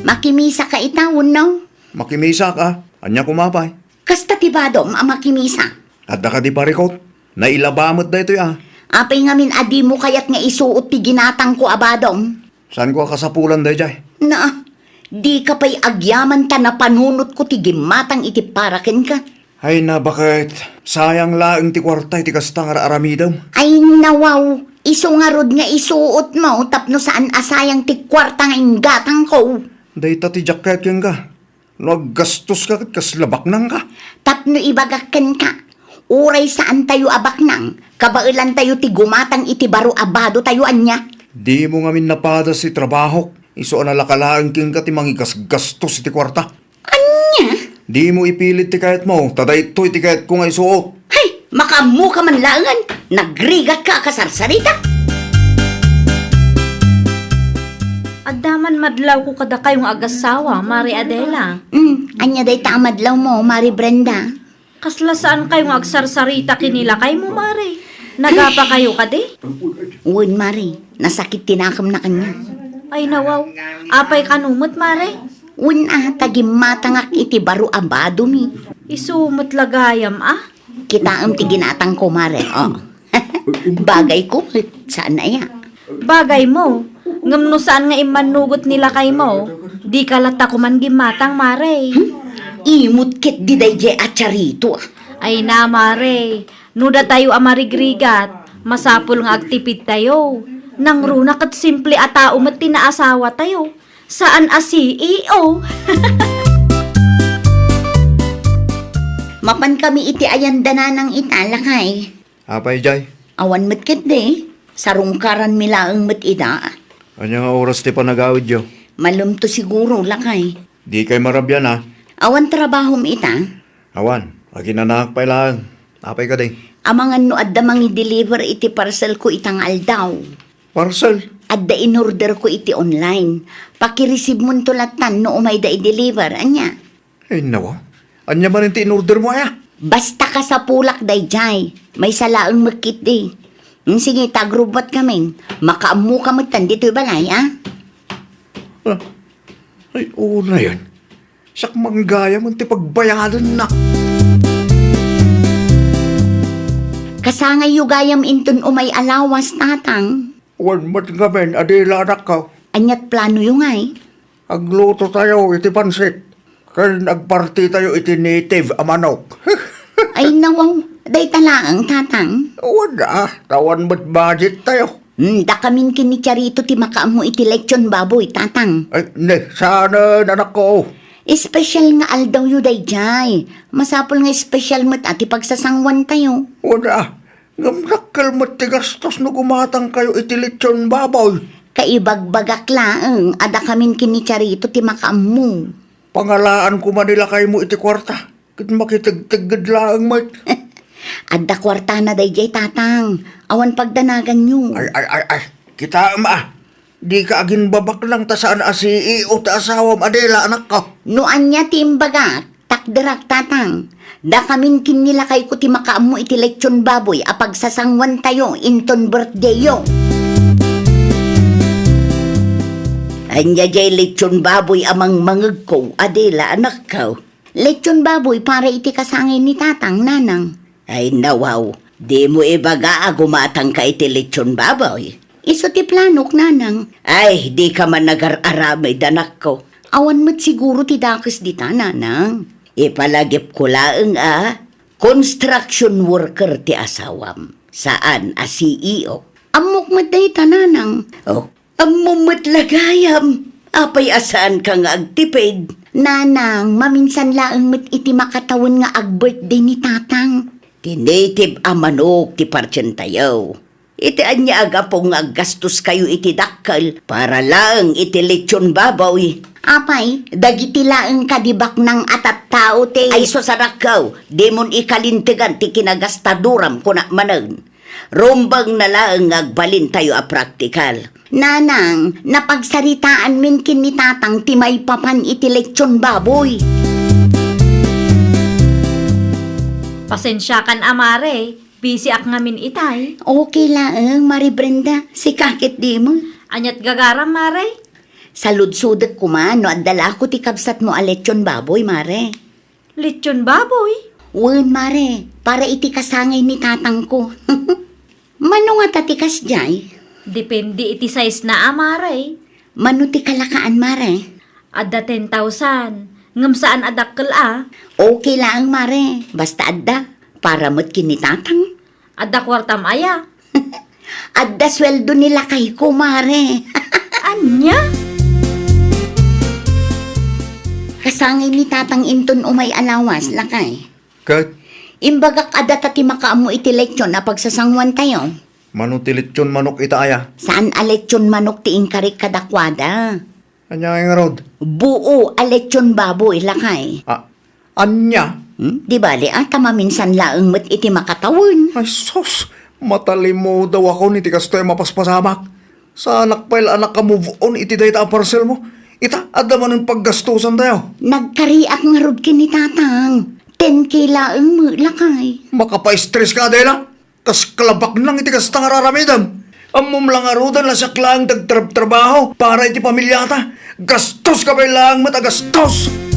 Makimisaka ita, wenno? Makimisaka. Ania koma pay? Kasta ti badom a makimisa. Adda kadi parikut? Nailaba met daytoy a. Apay ngamin a dimo kayat nga isuot ti ginatangko a badom? Saanko a kasapulan daydiay? Na, dika pay agyaman ta napanunotko ti gimmatang iti para kenka. Ay na, baket. Sayang laeng ti kuarta iti kasta nga ar-aramidem. Ay nawaw, isu ngarud nga isuotmo tapno saan a sayang ti kuarta nga inggatangko. Dayta ti diak kayat kenka. No aggastoska ket kasla baknangka. Tapno ibagak kenka, uray saantayo a baknang, kabaelantayo ti gumatang iti baro a badotayo, ania? Dimo ngamin napadas ti trabahok, isu a nalaka laeng kenka ti mangigasgastos iti kuarta. Ania? Dimo ipilit ti kayatmo, ta daytoy ti kayatko nga isuot. Hay, makaammoka man laengen, nagrigatka a kasarsarita. Adda man madlawko kadakayo nga agassawa, Mari Adela. Hmm, ania dayta a madlawmo, Mari Brenda? Kasla saankayo nga agsarsarita ken ni lakaymo, Mari? Nagapakayo kadi? Wen, Mari. Nasakit ti nakemna kaniak. Ay, nawaw. Apay kano met, Mari? Wen a, ta gimmatangak iti baro a badomi. Isu met la gayam a? Kitaem ti ginatangko, Mari. Oh. Bagayko met, saan aya? Bagaymo. Ngem no saan nga immannugot ni lakaymo, dika latta koman gimmatang, Mari. Hmm? Imot ketdi daydiay a charito, a. Ay na, Mari. No datayo a marigrigat, masapul nga agtipidtayo. Nangruna ket simple a tao met ti naasawatayo. Saan a C E O. Mapankami iti ayan da nanang ita, lakay. Apay, jay? Awan met ketdi. Sarungkaranmi laeng met ida. Ania nga oras ti panagawidyo? Malem to siguro, lakay. Dikay marabian, a. Awan trabahom ita? Awan. Aginanaak pay laeng. Apay kadi? Amangan no adda mangi-deliver iti parcelko ita nga aldaw. Parcel? Adda inorderko iti online. Pakireceivemonto lattan no umayda i-deliver. Ania? Ay, nawa. Ania manen ti inordermo, aya? Basta kasapulak daydiay. Maysa laeng met ketdi. Hmm, sige, ta agrubbuatkamin. Makaammoka metten ditoy balay, a? Ah, ay, unayen. Siak man gayam ti pagbayadenna. Kasangayyo gayam inton umay a lawas, Tatang. Wen met ngamin, Adela, anakko. Aniat planoyo ngay? Aglutotayo iti pansit, ken agpartitayo iti native a manok. Ay, nawaw, dayta laeng, Tatang. Wen a, ta awan met budgettayo. Hmm, dakamin ken ni Charito ti makaammo iti lechon baboy, Tatang. Ay, ne, saanen, anakko. Espesyal nga aldawyo daydiay. Masapul nga espesyal met a ti pagsasanguantayo. Wen a, ngem dakkel met ti gastos no gumatangkayo iti lechon baboy. Kaibagbagak laeng a dakamin ken ni Charito ti makaammo. Pangalaan koma ni lakaymo iti kuarta. Ket makitegtegged laeng met. Adda kuartana daydiay, Tatang. Awan pagdanaganyo. Ay, ay, ay, ay. Kitaem a. Dika aginbabaknang ta saan a C E O ti asawam, Adela, anakko. No ania ti imbagak, takderak, Tatang. Dakamin ken ni lakayko ti makaammo iti lechon baboy a pagsasanguantayo inton birthdayyo. Ania diay lechon baboy a mangmangegko, Adela, anakko? Lechon baboy para iti kasangay ni Tatang, Nanang. Ay, nawaw, dimo ibaga a gumatangka iti lechon baboy? Isu ti planok, Nanang. Ay, dika man agar-aramid, anakko. Awan met siguro ti dakes dita, Nanang. Ipalagipko laeng a construction worker ti asawam, saan a C E O. Ammok met dayta, Nanang. Oh, Ammom met la gayam, apay a saanka nga agtipid? Nanang, maminsan laeng met iti makatawen nga ag-birthday ni Tatang. Ti native a manok ti partientayo. Iti ania a gapu nga aggastoskayo iti dakkel para laeng iti lechon baboy? Apay, dagiti laeng kadi baknang a tattao ti... Ay, sus, anakko, dimon ikalintegan ti kinagastaduram, kunak manen. Rumbeng na laeng nga agbalintayo a praktikal. Nanang, napagsaritaanmin ken ni Tatang ti maipapan iti lechon baboy. Pasensiakan a, Mare. Busy-ak ngamin itay. Okay laeng, Mare Brenda. Sika ketdi met. Aniat gagaram, Mare? Saludsodek koma no adda la ko ti kabsatmo a lechon baboy, Mare. Lechon baboy? Wen, Mare, para iti kasangay ni Tatangko. Mano ngata ti kasdiay? Depende iti size na a, Mare. Mano ti kalakaan, Mare? Adda ten thousand, ngem saan a dakkel a. Okay laeng, Mare, basta adda. Para met ken ni Tatang. Adda kuartam aya? Adda sueldo ni lakayko, Mare. Ania? Kasangay ni Tatang inton umay a lawas, lakay. Ket? Imbagak a data ti makaammo iti lechon a pagsasanguantayo. Mano ti lechon manok ita aya? Saan a lechon manok ti inkarik kadakuada. Ania ngarud? Buo a lechon baboy, lakay. Ah, ania? Hmm? Di bale, ah, ta maminsan laeng met iti makatawen. Ay, sus! Matalimudaw ako iti kastoy a mapaspasamak. Saanak pay la a naka-move on iti dayta a parcel mo. Ita, adda manen paggastosantayo. Nagkariak ngarud ken ni Tatang. Ten K laeng met, lakay. Makapa-stress ka, Adela. Kas kalabaknang iti kasta nga ar-aramidem. Ammom la ngaruden a siak laeng ti agtrabtrabaho para iti pamiliata. Gastoska pay laeng met a gastos!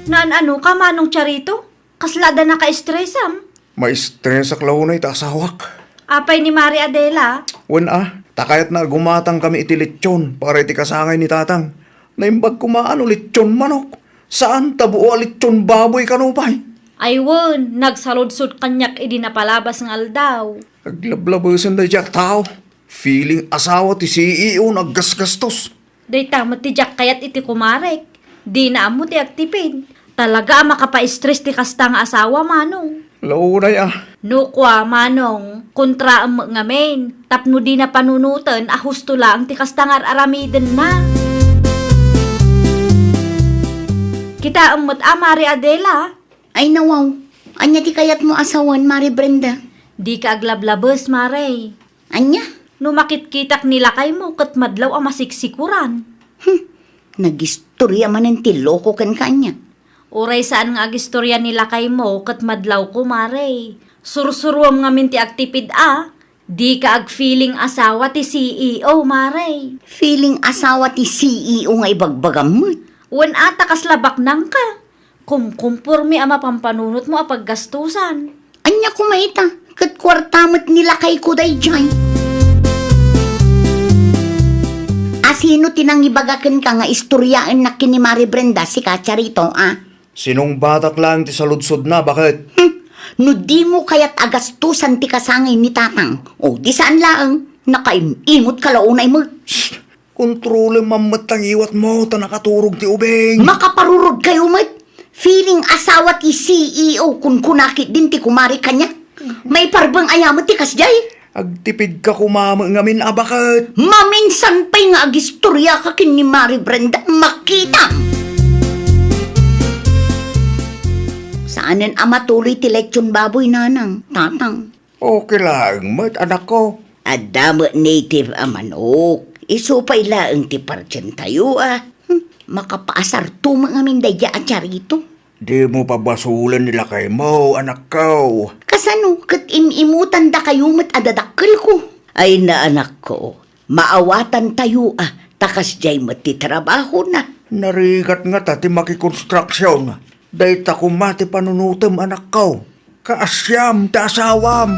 Naan-anoka, Manong Charito? Kasla adda naka-stressam? Ma-stressak la unay ta asawak. Apay ni Mare Adela? Wen a, ta kayatna a gumatangkami iti lechon para iti kasangay ni Tatang. Naimbag koma a no lechon manok. Saan ta buo a lechon baboy kano pay? Ay wen, nagsaludsod kaniak idi napalabas nga aldaw. Aglablabesen daydiay a tao. Feeling asawa ti C E O nga aggasgastos. Dayta met ti diak kayat iti kumarek. Dina ammo ti agtipid. Talaga a makapa-stress ti kasta nga asawa, Manong. Launay a. No kua, Manong, kontraem met ngamin. Tapno dina panunoten a husto laeng ti kasta nga ar-aramidenna. Kitaem met a, Mare Adela. Ay, nawaw. Ania ti kayatmo a sawen, Mare Brenda? Dika aglablabes, Mare. Ania? No makitkitak ni lakaymo ket madlaw a masiksikuran. Hmm, nagistoria manen ti loko kenka ania? Uray saan nga agistoria ni lakaymo ket madlawko, Mare. Sursuruam ngamin ti agtipid a. Dika agfeeling asawa ti C E O, Mare. Feeling asawa ti C E O nga ibagbagam met. Wen ata kasla baknangka. Kumkumpormi a mapampanunotmo a paggastusan. Ania koma ita, ket kuarta met ni lakayko daydiay. Asino ti nangibaga kenka nga istoriaennak ken ni Mare Brenda, sika, Charito, a? Sinungbatak laeng ti saludsodna, baket? Hmm, no dimo kayat a gastusan ti kasangay ni tatang, o, di saan laeng, nakaim-imot ka la unay met. Kontrolem man met ta ngiwatmo ta nakaturog ti ubing. Makaparurod kayo met. Feeling asawa ti C E O, kunkuna ketdin ti kumare kaniak. Maiparbeng aya met ti kasdiay? Agtipidka koma met ngamin a baket. Maminsan pay nga agistoriaka ken ni Mare Brenda, makitam! Saanen a matuloy ti lechon baboy, nanang, tatang. Okay laeng met, anakko. Adda met native a manok. Isu pay laeng ti partientayo a. Hmm, makapaasarto met ngamin daydiay a Charito. Dimo pabasolen ni lakaymo, anakko. Kasano ket im-imutandakayo met a dadakkelko? Ay na, anakko, maawatantayo a ta kasdiay met ti trabahona. Narigat ngata ti makikonstruksion. Dayta koma ti panunotem, anakko. Kaasiam ti asawam.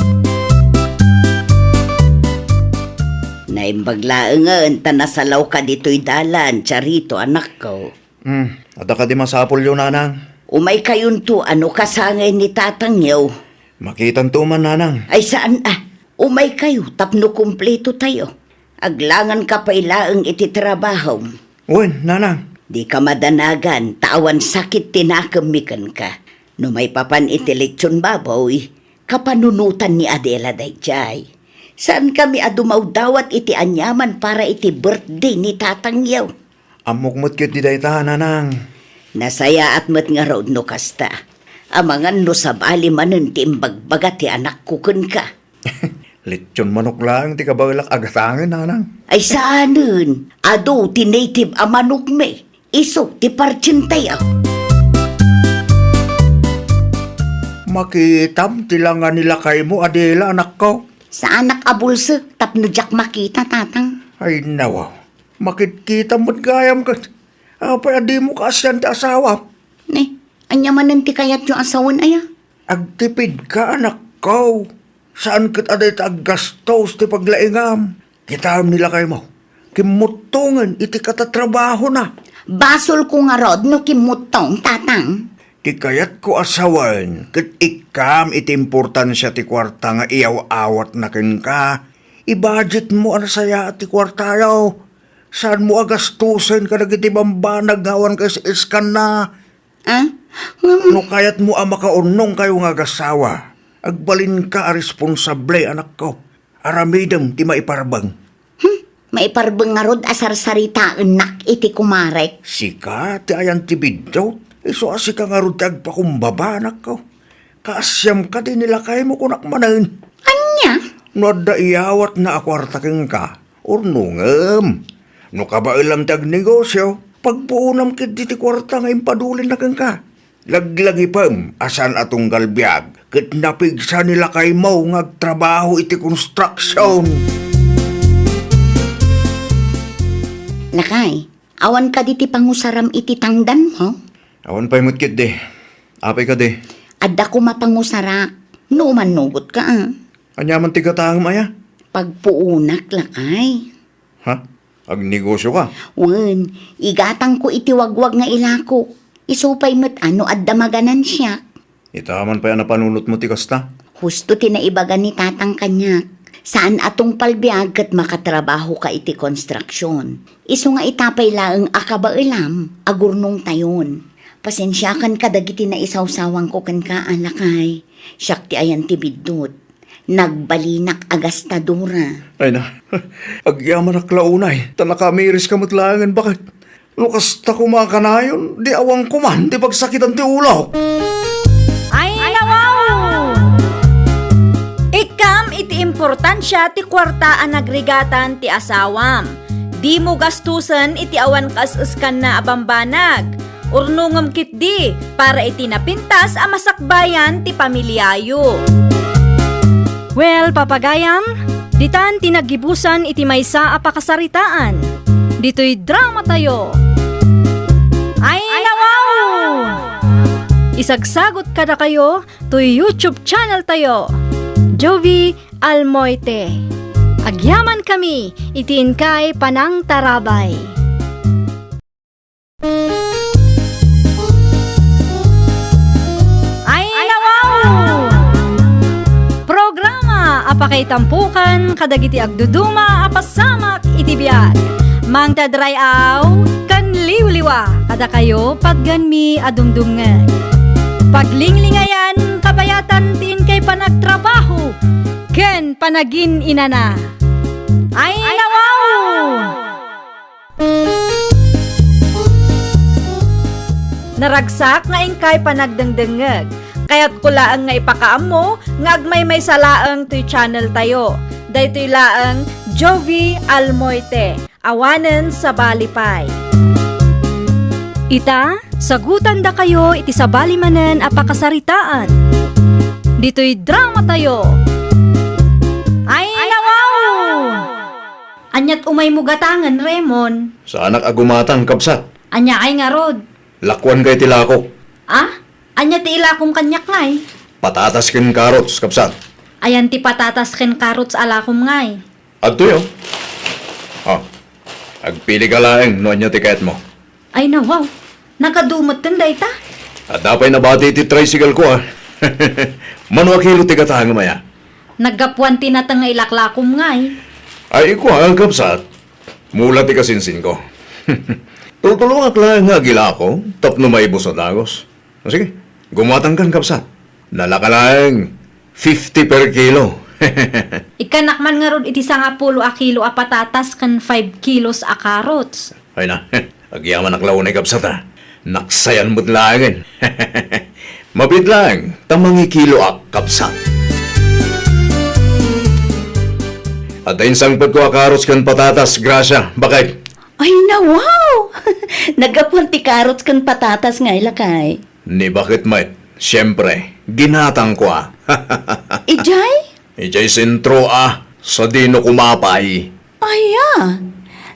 Naimbag laengen ta nasalawka ditoy dalan, Charito, anakko. Hmm, adda kadi masapulyo, nanang? Umaykayonto a no kasangay ni tatangyo. Makitanto man, nanang. Ay, saan a. Umaykayo tapno kumpletotayo. Aglanganka pay laeng iti trabahom. Wen, nanang. Dika madanagan ta awan sakit ti nakemmi kenka. No maipapan iti lechon baboy, kapanunotan ni Adela daydiay. Saankami a dumawdawat iti aniaman para iti birthday ni tatangyo. Ammok met ketdi dayta, nanang. Nasayaat met ngarud no kasta. Amangan no sabali manen ti imbagbaga ti anakko kenka. Lechon manok laeng ti kabaelak a gatangen, nanang. Ay saanen, adu ti native a manokmi. Isu ti partientayo. Makitam ti langa ni lakaymo, Adela, anakko. Saanak a bulsek tapno diak makita, tatang. Ay, nawaw. Makitkitam met gayam ket. Apay a dimo kaasian ti asawam? Ne, ania manen ti kayatyo a sawen aya? Agtipidka, anakko. Saan ket a dayta aggastos ti paglaingam. Kitaem ni lakaymo, kimmuttongen iti katatrabahona. Basolko ngarud no kimmuttong, tatang. Ti kayatko a sawen ket ikkam iti importansia ti kuarta nga iyaw-awatna kenka. Ibudgetmo a nasayaat ti kuartayo. Saanmo a gastusen kadagiti bambanag nga awan kaisiskanna. Ah? Ngem no kayatmo a makaurnongkayo nga agasawa, agbalinka a responsable, anakko. Aramidem ti maiparbeng. Hmm? Maiparbeng ngarud a sarsaritaennak iti kumarek? Sika ti ayan ti biddut. Isu a sika ngarud ti agpakumbaba, anakko. Kaasiam kadi ni lakaymo, kunak manen. Ania? No adda iyawatna a kuarta kenka, urnongem. No kabaelam ti agnegosio, pagpuonam ketdi ti kuarta nga impadulinna kenka. Laglagipem a saan a tunggal biag ket napigsa ni lakaymo nga agtrabaho iti konstruksion. Lakay, awan kadi ti pangusaram iti tangdanmo? Awan pay met ketdi. Apay kadi? Adda koma pangusarak. No umannugotka, a. Ania man ti gatangem aya? Pagpuonak, lakay. Ha? Agnegosioka? Wen, igatangko iti wagwag nga ilakok. Isu pay met a no adda maganansiak. Ita man pay a napanunotmo ti kasta? Husto ti naibaga ni tatang kaniak. Saan a tungpal biag ket makatrabahoka iti konstruksion. Isu nga ita pay laeng a kabaelam, agurnongtayon. Pasensiakan kadagiti naisawsawanko kenka, a lakay. Siak ti ayan ti biddut. Nagbalinak a gastadora. Ay na, agyamanak la unay, ta nakaamiriska met laengen, baket. No kasta koma a kanayon, di awanko man ti pagsakitan ti ulok. Ay, nawaw! Ikkam iti importansia ti kuarta a nagrigatan ti asawam. Dimo gastusen iti awan kaes-eskanna a bambanag. Urnongem ketdi para iti napintas a masakbayan ti pamiliayo. Well, papagayam, ditan ti naggibusan iti maysa a pakasaritaan. Ditoy dramatayo. Ay, nawaw! Isagsagot kadakayo toy YouTube channel tayo, Jovi Almoite. Agyaman kami iti inkay panangtarabay. Ay, nawaw! Programa a pakaitampukan kadagiti agduduma a pasamak iti biag. Mangted ray-aw ken liwliwa kadakayo patgenmi a dumdumngeg. Paglinglingayan kabayatan ti inkay panagtrabaho ken panagin-inana. Ay, nawaw! Naragsak nga inkay panagdengdengngeg. Kayatko laeng nga ipakaammo nga agmaymaysa laeng toy channel tayo. Daytoy laeng Jovi Almoite, awanen sabali pay. Ita, sagutandakayo iti sabali manen a pakasaritaan. Ditoy dramatayo. Ay, nawaw! Aniat umaymo gatangen, Remon? Saanak a gumatang, kabsat. Ania ay ngarud? Lakuanka iti lakok. Ah? Ania ti ilakom kaniak ngay? Patatas ken carrots, kabsat. Ayan ti patatas ken carrots a lakom ngay? Adtoy, oh. Oh. Agpili ka laeng no ania ti kayatmo. Ay, nawaw. Nagadu metten dayta? Adda pay nabati ti tricycle ko, ah. Mano a kilo ti gatangem aya? Naggapuan ti nateng nga ilaklakom ngay. Ay, kua, kabsat. Mula ti kasinsinko. Tultulongak laeng nga agilako tapno maibus a dagus. O sige, gumatangkan, kabsat. Nalaka laeng fifty per kilo. Ikkanak man ngarud iti sangapulo a kilo a patatas ken five kilos a carrots. Ay na, agyamanak la unay, kabsat, a. Naksayan met laengen. Mabiit laeng ta mangikiloak, kabsat. Adda insangpetko a carrots ken patatas, Gracia, baket. Ay, nawaw! Naggapuan ti carrots ken patatas ngay, lakay. Ni baket met, siempre, ginatangko a. Idiay? Idiay sentro a, sadino kumapay. Aya,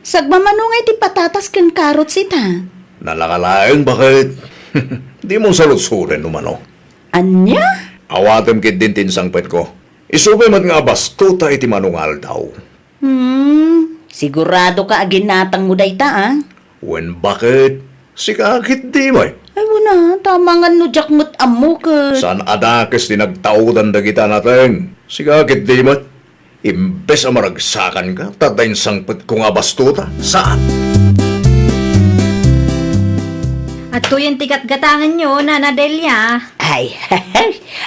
sagmamano ngay ti patatas ken carrots ita? Nalaka laeng, baket. Dimo salutsoden no mano. Ania? Awatem ketdin ti insangpetko. Isu pay met nga abastuta iti mano nga aldaw. Hmm, siguradoka a ginatangmo dayta, a? Wen, baket? Sika ketdi met. Ay, wen a, ta amangan no diak met ammo ket. Saan a dakes ti nagtaodan dagita a nateng. Sika ketdi met. Imbes a maragsakanka, ta adda insangpetko nga abastuta. Saan? Adtoyen ti gatgatangenyo, Nana Delia. Ay,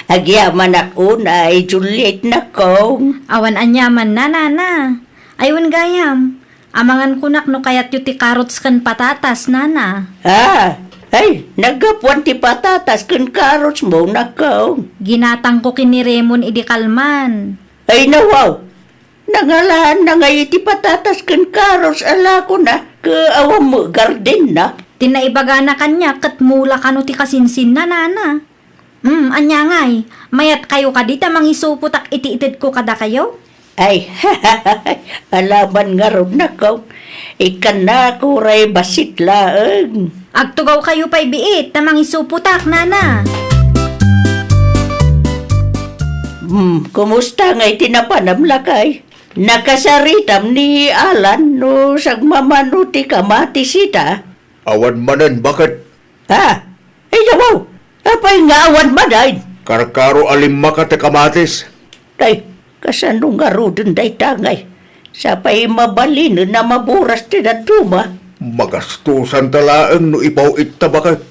agyamanak unay, Juliet, nakong. Awan aniamanna, Nana. Ay, wen gayam, amangan kunak no kayatyo ti carrots ken patatas, Nana. Ah, ay, naggapuan ti patatas ken carrots mo, nakong. Ginatangko ken ni Remon idi kalman. Ay, nawaw! Nangalaanna ngay iti patatas ken carrots a lakona, ket awan met gardenna. Ti naibagana kaniak ket mula kano ti kasinsinna, Nana. Hmm, ania ngay, mayatkayo kadi ta mangisupotak iti itedko kadakayo? Ay, alaman ngarud, nakong. Ikkannako ray bassit laeng. Agtugawkayo pay biit ta mangisupotak, Nana. Hmm, kumusta ngay ti napanam, lakay? Nakasaritam ni Alan no sagmamano ti kamatis ita? Awan manen, baket? Ha? Ay, yawaw! Apay nga awan manen? Karkaro a limaka ti kamatis. Tay, kasano ngaruden dayta ngay? Sapay mabalinen a maburas ti dadduma. Magastusanta laeng no ipaw-itta, baket.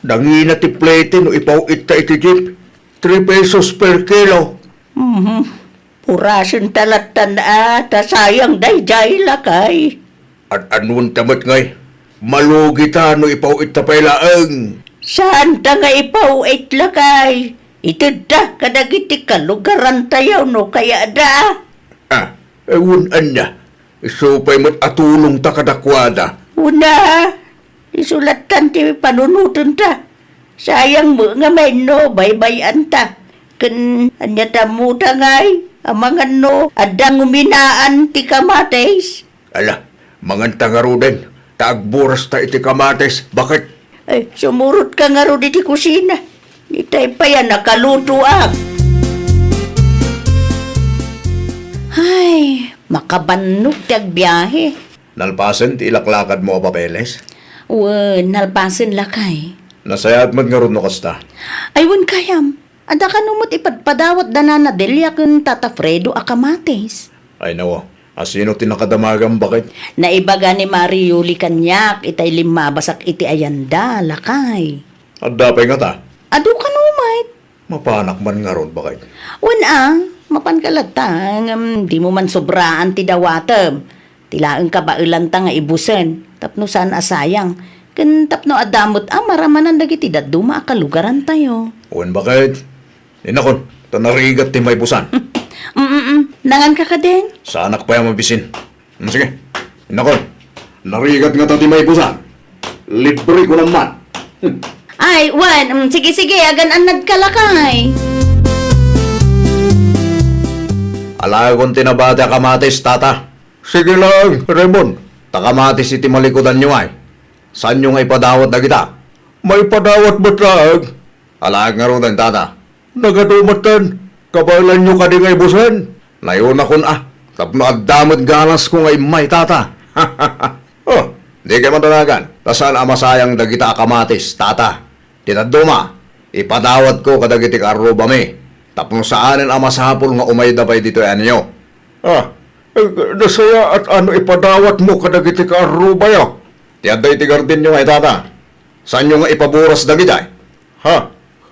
Nangina ti plete no ipaw-itta iti jeep. Three pesos per kilo. Mhm. Purasenta lattan a, ta sayang daydiay, lakay. Ad-anuenta met ngay, malugita no ipaw-itta pay laeng. Saanta nga ipaw-it, lakay. Itedta kadagiti kalugarantayo no kayatda. Ah, eh, wen ania. Isu pay met a tulongta kadakuada. Una, isu lattan ti panunotenta. Sayang met nga mainno baybay-anta. Ken ania tammuda ngay, amangan no adda nguminaan ti kamatis? Ala, manganta ngaruden, ta agburasta iti kamatis. Baket? Ay, sumurotka ngarud iti kusina. Itay pay a nakalutoak. Ay, makabannog ti agbiahe. Nalpasen ti ilaklakadmo a papeles? Wen, nalpasen, lakay. Nasayaat met ngarud no kasta. Ay, wen gayam. Adda kano met ipadpadawat da Nana Delia ken Tata Fredo a kamatis? Ay, nawa. Asino ti nakadamagam, baket? Naibaga ni Mari Yuli kaniak itay limmabasak iti ayanda, lakay. Adda pay ngata? Adu kano met. Mapanak man ngarud, baket? Wen a, mapanka latta, ngem dimo man sobraan ti dawatem. Ti laeng kabaelanta nga ibusen, tapno saan a sayang, ken tapno adda met a maramanan dagiti dadduma a kalugarantayo. Wen, baket? Innakon, ta narigat ti maibusan. Mm, mm, mm. Nanganka kadin? Saanak pay a mabisin. Mm, sige. Innakon, narigat ngata ti maibusan. Libre ko naman. Hmm. Ay, wen, mm, sige, sige, agan-annadka, lakay. Alaekon ti nabati a kamatis, tata. Sige lang, Raymond. Ta kamatis iti malikudanyo ay. Saanyo nga ipadawat dagita? Maipadawat met laeng. Alaek ngaruden, tata. Nagadu metten, kabaelanyo kadi nga ibusen? Nayonakon a, tapno adda met galasko nga immay, tata. Oh, dikay madanagan, ta saan a masayang dagita a kamatis, tata. Ti dadduma, ipadawatko kadagiti kaarrubami, tapno saanen a masapul nga umayda pay ditoy anyo. Ah, eh, nasayaat a no ipadawatmo kadagiti kaarrubayo. Ti adda iti gardenyo nga itata. Saanyo nga ipaburas dagita? Ha?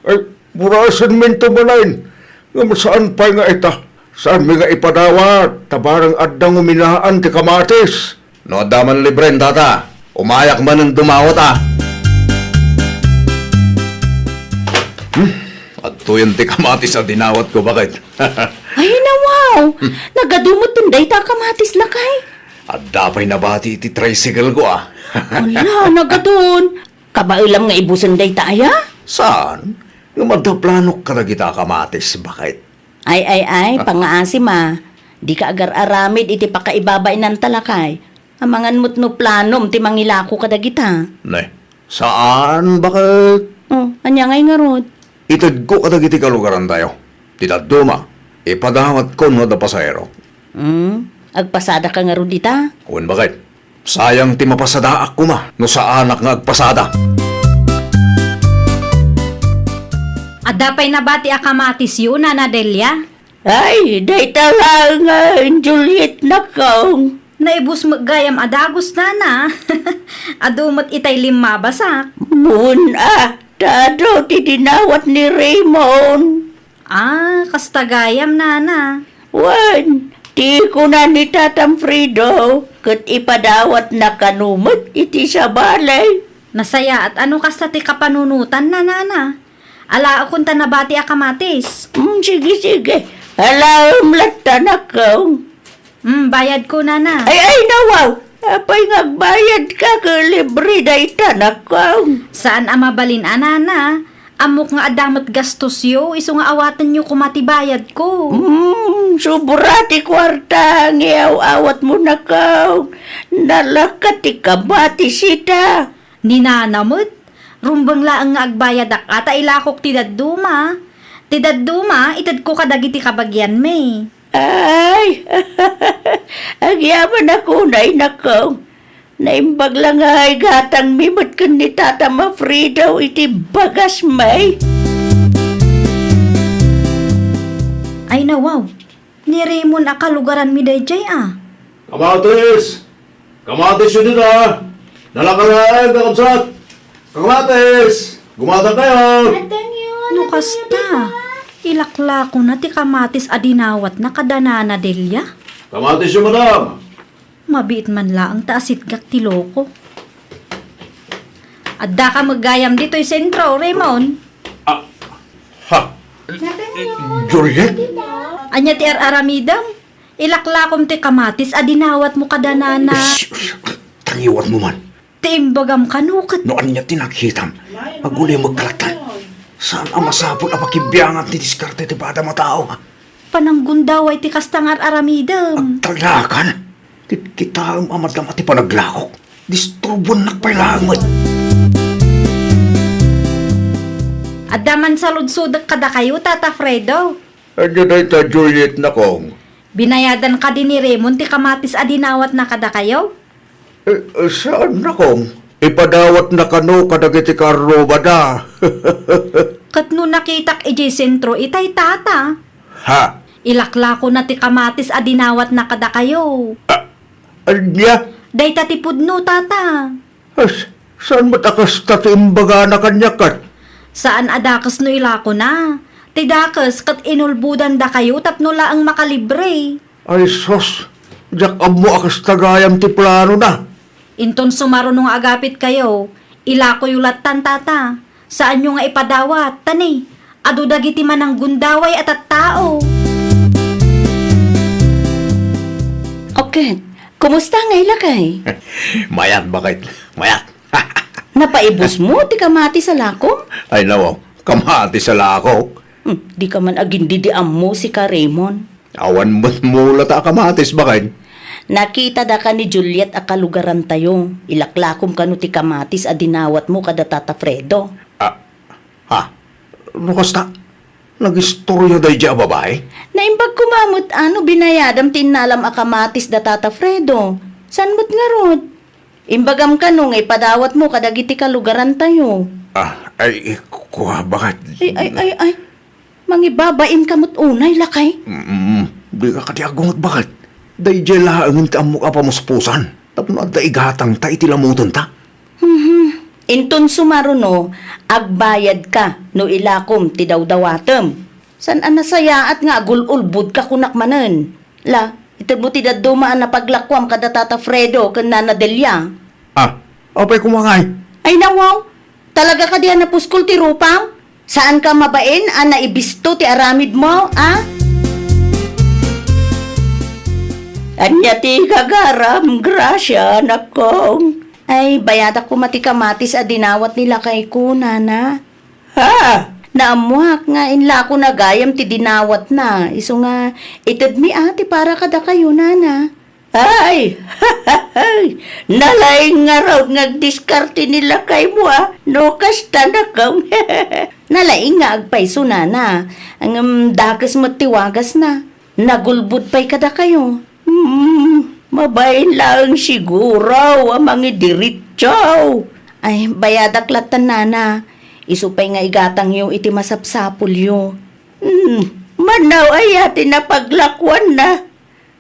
Ay, burasenminto manen. Ngem saan pay nga ita? Saanmi nga ipadawat? Ta barang adda nguminaan ti kamatis. No adda man libren, tata, umayak manen dumawat a. Hmm, adtoyen ti kamatis a dinawatko, baket? Ay, nawaw! Hmm. Nagadu metten dayta a kamatis, lakay. Adda pay nabati iti tricycle ko, ah. Ala, nagadun. Kabaelam nga ibusen dayta aya? Saan? Ngem adda planok kadagita a kamatis, baket? Ay, ay, ay, ah, pangngaasim a. Dika agar-aramid iti pakaibabainanta, lakay. Amangan met no planom ti mangilako kadagita. Ne, saan, baket? Oh, ania ngay ngarud? Itedko kadagiti kalugarantayo. Ti dadduma, ipadawatko no adda pasaherok. Hmm? Agpasadaka ngarud ita? Wen, baket. Sayang ti mapasadaak koma no saanak nga agpasada. Adda pay nabati a kamatisyo, Nana Delia? Ay, dayta laeng nga Juliet, nakong. Naibus met gayam a dagus, nana. Adu met itay limmabasak. Wen a, ta adu ti dinawat ni Raymond. Ah, kasta gayam, nana. Wen, ti kuna ni Tatam Fredo, ket ipadawatna kano met iti sabali. Nasayaat a no kasta ti kapanunotanna, nana. Alaekon ta nabati a kamatis. Mm, sige, sige. Alaem latta, nakong. Mm, bayadko, nana. Ay, ay, nawaw. Apay nga agbayadka ket libre dayta, nakong? Saan a mabalin a, nana. Ammok nga adda met gastosyo, isu nga awatenyo koma ti bayadko. Mm, sobra ti kuarta nga iaw-awatmo, nakong. Nalaka ti kamatis ita. Ni nana met, rumbeng laeng nga agbayadak a ta ilakok ti dadduma. Ti dadduma, itedko kadagiti kabagianmi. Ay, agyamanak unay, nakong. Naimbag la nga ay gatangmi met ken ni Tata Mafredo iti bagasmi. Ay, nawaw. Ni Raymond a kalugaranmi daydiay a. Kamatis! Kamatisyo dita! Nalaka laeng, kakabsat! Kamatis! Gumatang kayo! No kasta, ilaklakona ti kamatis a dinawatna kada Nana Delia. Kamatisyo, madam! Mabiit man laeng ta asitgak ti loko. Addaka met gayam ditoy sentro, Raymond. Ah, ha. Juliet? Ania ti ar-aramidem? Ilaklakom ti kamatis a dinawatmo kada nana. Shh, shh, tangiwatmo man. Ti imbagam kano ket. No ania ti nakitam, agulimek ka latta. Saan a masapul a pakibiangan ti diskarte ti padam a tao, ha? Pananggundaway ti kasta nga ar-aramidem. Agtalakan. Kitkitaem a madama ti panaglakok. Disturbuennak pay laeng met. Adda man saludsodek kadakayo, Tata Fredo. Ania dayta, Juliet, nakong? Binayadan kadi ni Raymond ti kamatis a dinawatna kadakayo? Eh, eh, saan, nakong? Ipadawatna kano kadagiti karrubada. Ket no nakitak idiay sentro itay, Tata. Ha? Ilaklakona ti kamatis a dinawatna kadakayo. Ah, ania? Dayta ti pudno, Tata. As, saan met a kasta ti imbagana kaniak ket? Saan a dakes no ilakona. Ti dakes ket inulbodandakayo tapno laeng makalibre. Ay sus, diak ammo a kasta gayam ti planona. Inton sumaruno nga agapitkayo, ilakoyo lattan, Tata. Saanyo nga ipadawat, ta ni, adu dagiti mananggundaway a tattao. Oket, kumusta ngay, lakay? Mayat, baket. Mayat. Napaibusmo ti kamatis a lakom? Ay, nawaw. Kamatis a lakok? Hmm, dika man agin-didiammo, sika, Raymond. Awan met mulata a kamatis, baket. Nakitadaka ni Juliet a kalugarantayo. Ilaklakom kano ti kamatis a dinawatmo kada Tata Fredo. Ah, ha? No kasta, nagistorya daydiay a babai? Naimbag koma met a no binayadam ti innalam a kamatis da Tata Fredo. Saan met ngarud? Imbagam kano nga ipadawatmo kadagiti kalugarantayo. Ah, ay, kua, baket. Ay, ay, ay, ay. Mangibabain ka met unay, lakay. Mm, dika kadi agunget, baket. Daydiay laengen ti ammok a pamuspusan tapno adda igatangta iti lamutenta. Mhm. Inton sumaruno, agbayadka no ilakom ti dawdawatem. Saan a nasayaat nga agul-ulbodka kunak manen. La, itedmo ti dadduma a napaglakuam kada Tata Fredo ken Nana Delia. Ah, apay koma ngay? Ay, nawaw. Talaga kadi a napuskol ti rupam? Saanka mabain a naibisto ti aramidmo, a? Ania ti gagaram, Gracia, nakong? Ay, bayadak koma ti kamatis a dinawat ni lakayko, nana. Ha? Naammoak nga inlakona gayam ti dinawatna, isu nga itedmi a ti para kadakayo, nana. Ay! Nalaing ngarud nga agdiskarte ni lakaymo a, no kasta, nakong. Nalaing nga agpayso, nana. Ngem dakes met ti wagasna. Nagulbod pay kadakayo. Hmm, mabain laeng siguro a mangidiritso. Ay, bayadak lattan, nana. Isu pay nga igatangyo iti masapsapulyo. Hmm, manaw aya ti napaglakuanna?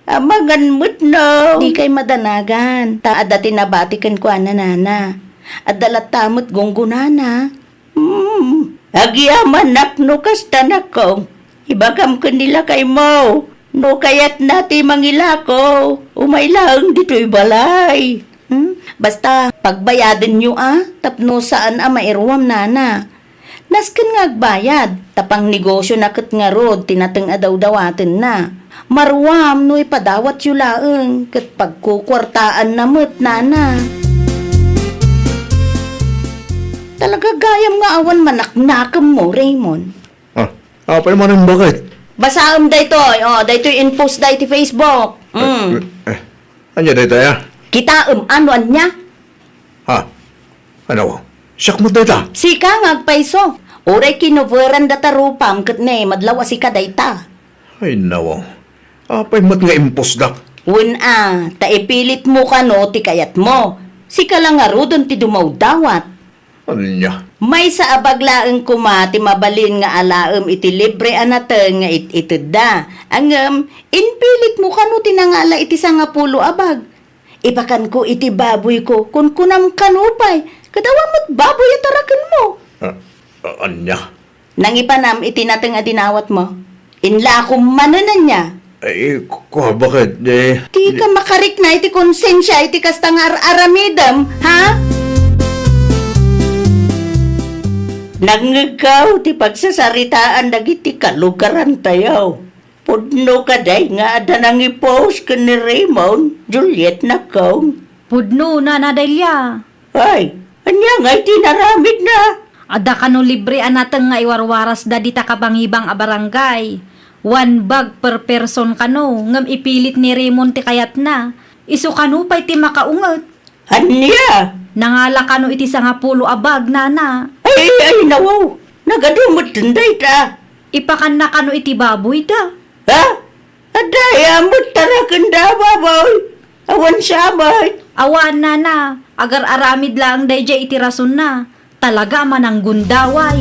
Amangan met no. Dikay madanagan, ta adda ti nabati kenkuana, nana. Adda latta met gunggonana. Hmm, agyamanak no kasta, nakong. Ibagam ken ni lakaymo, no kayatna ti mangilako, umay laeng ditoy balay. Hmm? Basta, pagbayadenyo a, tapno saan a mairuam, nana. Nasken nga agbayad, ta pangnegosiona ket ngarud ti nateng a dawdawatenna. Maruam no ipadawatyo laeng ket pagkukuartaanna met, nana. Talaga gayam nga awan manaknakemmo, Raymond. Ah, apay manen, baket? Basaem daytoy, oh, daytoy in-post da iti Facebook. Mm. Eh, eh, ania daytoy, a? Kitaem, ano, ania? Ha? Ano? Siak met dayta? Sika nga agpayso. Uray kinoveran data rupam ket ne, madlaw a sika dayta. Ay, nawaw. Apay met nga impusdak? Wen a, ta ipilitmo kano ti kayatmo. Sika la ngaruden ti dumawdawat. Ania? Maysa a bag laeng koma ti mabalin nga alaem iti libre a nateng nga it-itedda. Ngem, impilitmo kano ti nangala iti sangapulo a bag. Ipakanko iti baboyko, kunkunam kano pay, ket awan met baboy a tarakenmo. Ah, ah, ania? Nangipanam iti nateng a dinawatmo. Inlakom manen ania? Ay, ku-, kua, baket, eh. Dika makarikna iti konsensia iti kasta nga ar-aramidem, ha? Nangngegko ti pagsasaritaan dagiti kalugarantayo. Pudno kadi nga adda nangipost ken ni Raymond, Juliet, nakkaw? Pudno, Nana Delia. Ay, ania ngay ti naramidna? Adda kano libre a nateng nga iwarwarasda dita kabangibang a barangay. One bag per person kano, ngem ipilit ni Raymond ti kayatna. Isu kano pay ti makaunget. Ania? Nangala kano iti sangapulo a bag, Nana. Ay, ay, nawaw. Nagadu met dayta. Ipakanna kano iti baboyda. Ha? Adda aya met tarakenda a baboy? Awan sa met. Awan, Nana. Agar-aramid laeng daydiay iti rasonna. Talaga a mananggundaway.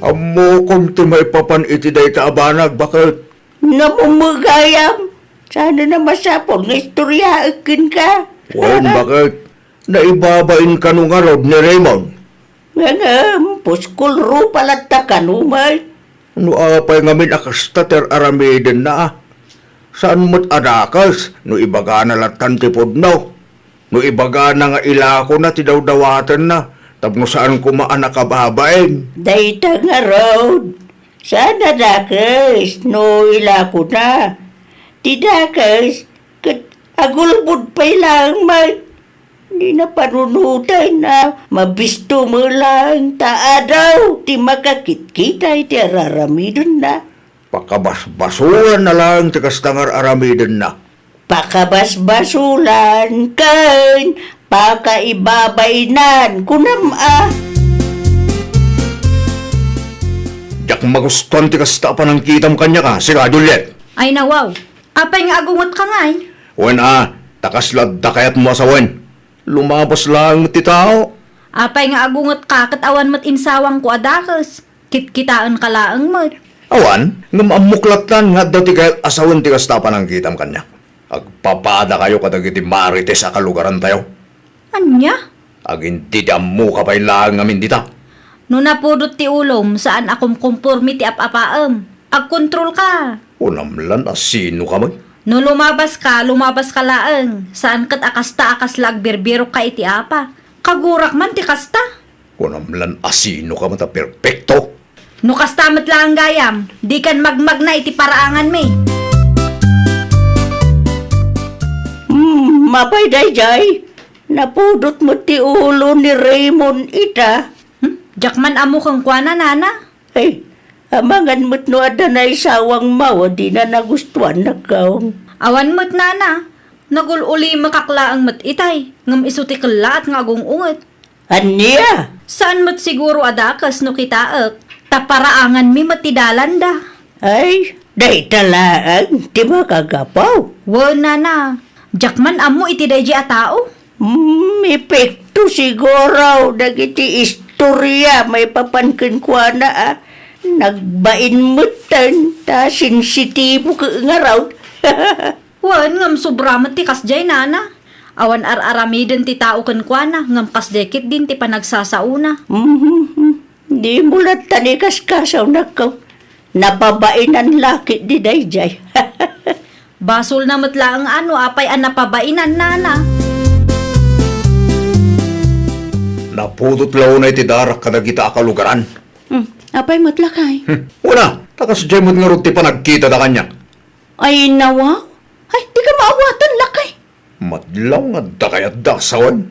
Ammokom ti maipapan iti dayta a banag, baket? Namumegayam. Saan a masapul nga istoryaek kenka? Wen, baket? Naibabain kano ngarud ni Raymond? Ngem, puskol rupa latta kano met. No apay ngamin a kasta ti ar-aramidenna, a? Saan met a dakes no ibagana lattan ti pudno? No ibagana nga ilakona ti dawdawatenna tapno saan koma a nakababain? Dayta ngarud, saan a dakes no ilakona. Ti dakes, ket agulbod pay laeng met. Ni napanunoten a mabisto met laeng ta adu ti makakitkita iti ar-aramidenna. Pakabasbasolanna laeng ti kasta nga ar-aramidenna. Pakabasbasolan ken pakaibabainan, kunam a. Diak magustuan ti kasta a panangkitam kaniak, a, sika, Juliet. Ay, nawaw. Apay nga agungetka ngay? Wen a, ta kasla adda kayatmo a sawen. Lumabas laeng met ti tao. Apay nga agungetka ket awan met insawangko a dakes? Kitkitaenka laeng met. Awan, ngem ammok lattan nga adda ti kayat a sawen ti kasta a panangkitam kaniak. Agpapadakayo kadagiti marites a kalugarantayo. Ania? Agindidammoka pay laeng ngamin dita. No napudot ti ulom, saan a kumkumpormi ti ap-apaem. Agkontrolka. Kunam lan a sinoka met? No lumabaska, lumabaska laeng. Saan ket a kasta a kasla agbirbirokka iti apa. Kagurak man ti kasta. Kunam lan a sinoka met a perpekto. No kasta met laeng gayam, dikan magmagna iti paraanganmi. Hmm, apay daydiay? Napudot met ti ulo ni Raymond ita. Hmm? Diak man ammo kenkuana, Nana. Ay, amangan met no adda naisawangmo a dina nagustuan, nakkaw. Awan met, Nana. Nagul-ulimekak laeng met itay, ngem isu ti kellaat nga agung-unget. Ania? Saan met siguro a dakes no kitaek, ta paraanganmi met ti dalanda. Ay, dayta laeng ti makagapu. Wen, Nana, diak man ammo iti daydiay a tao. Hmm, epekto siguro dagiti istoria maipapan kenkuana a nagbain metten ta sensitibo ket ngarud. Wen, ngem sobra met ti kasdiay, Nana. Awan ar-aramiden ti tao kenkuana, ngem kasdiay ketdin ti panagsasaona. Mhm. Dimo lattan ikaskasaw, nakkaw. Napabainan la ketdi daydiay. Basolna met laeng a no apay a napabainan, Nana. Napudot la unay ti darak kadagita a kalugaran. Hmm, apay met, lakay? Hmm, una, ta kasdiay met ngarud ti panagkitada kaniak. Ay, nawa? Ay, dika maawatan, lakay. Madlaw nga adda kayatda a sawen.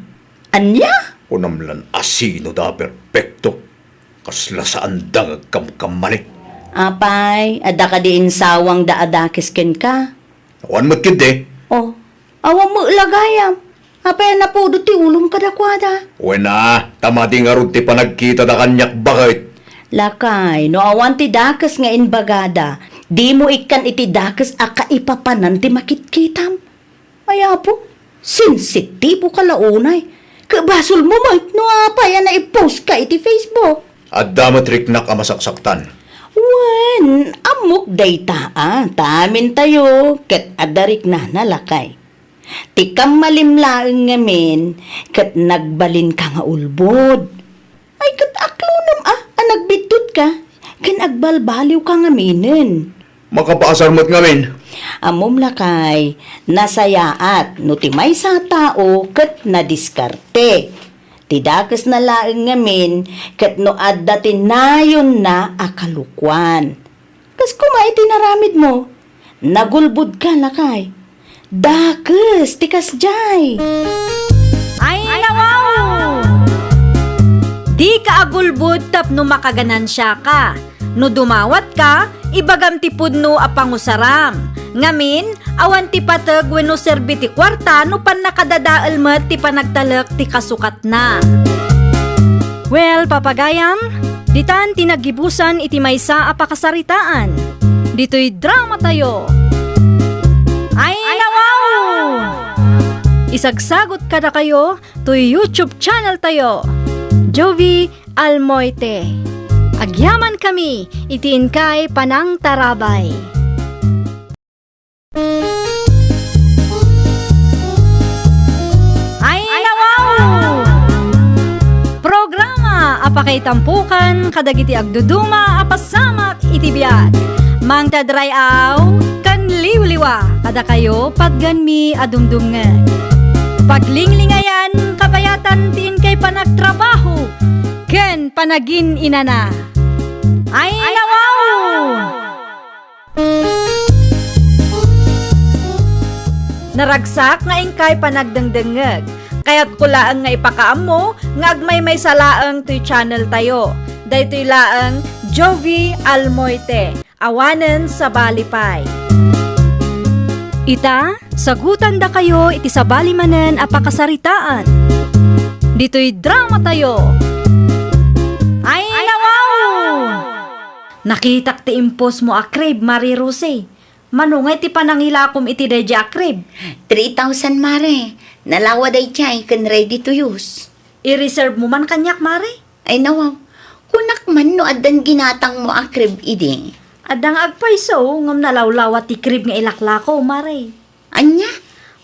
Ania? Kunam lan a sinoda a perpekto. Kasla saanda nga agkamkamali. Apay, adda kadi insawangda a dakes kenka? Awan met ketdi. Oh, awan met la gayam. Apay a napudot ti ulom kadakuada? Wen a, ta madi ngarud ti panagkitada kaniak, baket. Lakay, no awan ti dakes nga imbagada, dimo ikkan iti dakes a kaipapanan ti makitkitam. Ay, Apo, sensitiboka la unay. Ket basolmo met no apay a naipostka iti Facebook. Adda met riknak a masaksaktan. Wen, ammok dayta a, ta amintayo ket adda riknana, lakay. Ti kammalim laeng ngamin ket nagbalinka nga ulbod. Ay, ket aklonam a, a nagbiddutka, ken agbalbaliwka ngaminen. Makapaasar met ngamin. Ammom, lakay, nasayaat no ti maysa a tao ket nadiskarte. Ti dakesna laeng ngamin ket no adda ti nayonna a kalukoan. Kas koma iti naramidmo, nagulbodka, lakay. Dakes ti kasdiay. Ay, nawaw! Dika agulbod tapno makaganansiaka. No dumawatka, ibagam ti pudno a pangusaram. Ngamin, awan ti pateg wenno serbi ti kuarta no pannakadadael met ti panagtalek ti kasukatna. Well, papagayam, ditan ti naggibusan iti maysa a pakasaritaan. Ditoy dramatayo. Ay, nawaw! Isagsagot kadakayo toy YouTube channel tayo, Jovie Almoite. Agyaman kami iti inkay panangtarabay. Ay, nawaw! Programa a pakaitampukan kadagiti agduduma a pasamak iti biag. Mangted ray-aw ken liwliwa kadakayo patgenmi a dumdumngeg. Paglinglingayan kabayatan ti inkay panagtrabaho ken panagin-inana. Ay, nawaw! Naragsak nga inkay panagdengdengngeg. Kayatko laeng nga ipakaammo nga agmaymaysa laeng toy channel tayo. Daytoy laeng Jovie Almoite, awanen sabali pay. Ita, sagutandakayo iti sabali manen a pakasaritaan. Ditoy dramatayo. Ay, nawaw! Nakitak ti imposmo a crib, Mare Rose. Mano ngay ti panangilakom iti daydiay a crib? Three thousand, Mare. Nalawa daydiay ken ready to use. I-reserve mo man kaniak, Mare? Ay, nawaw. Kunak man no addan ginatangmo a crib idi. Adda nga agpayso, ngem nalawlawa ti crib nga ilaklako, Mare. Ania?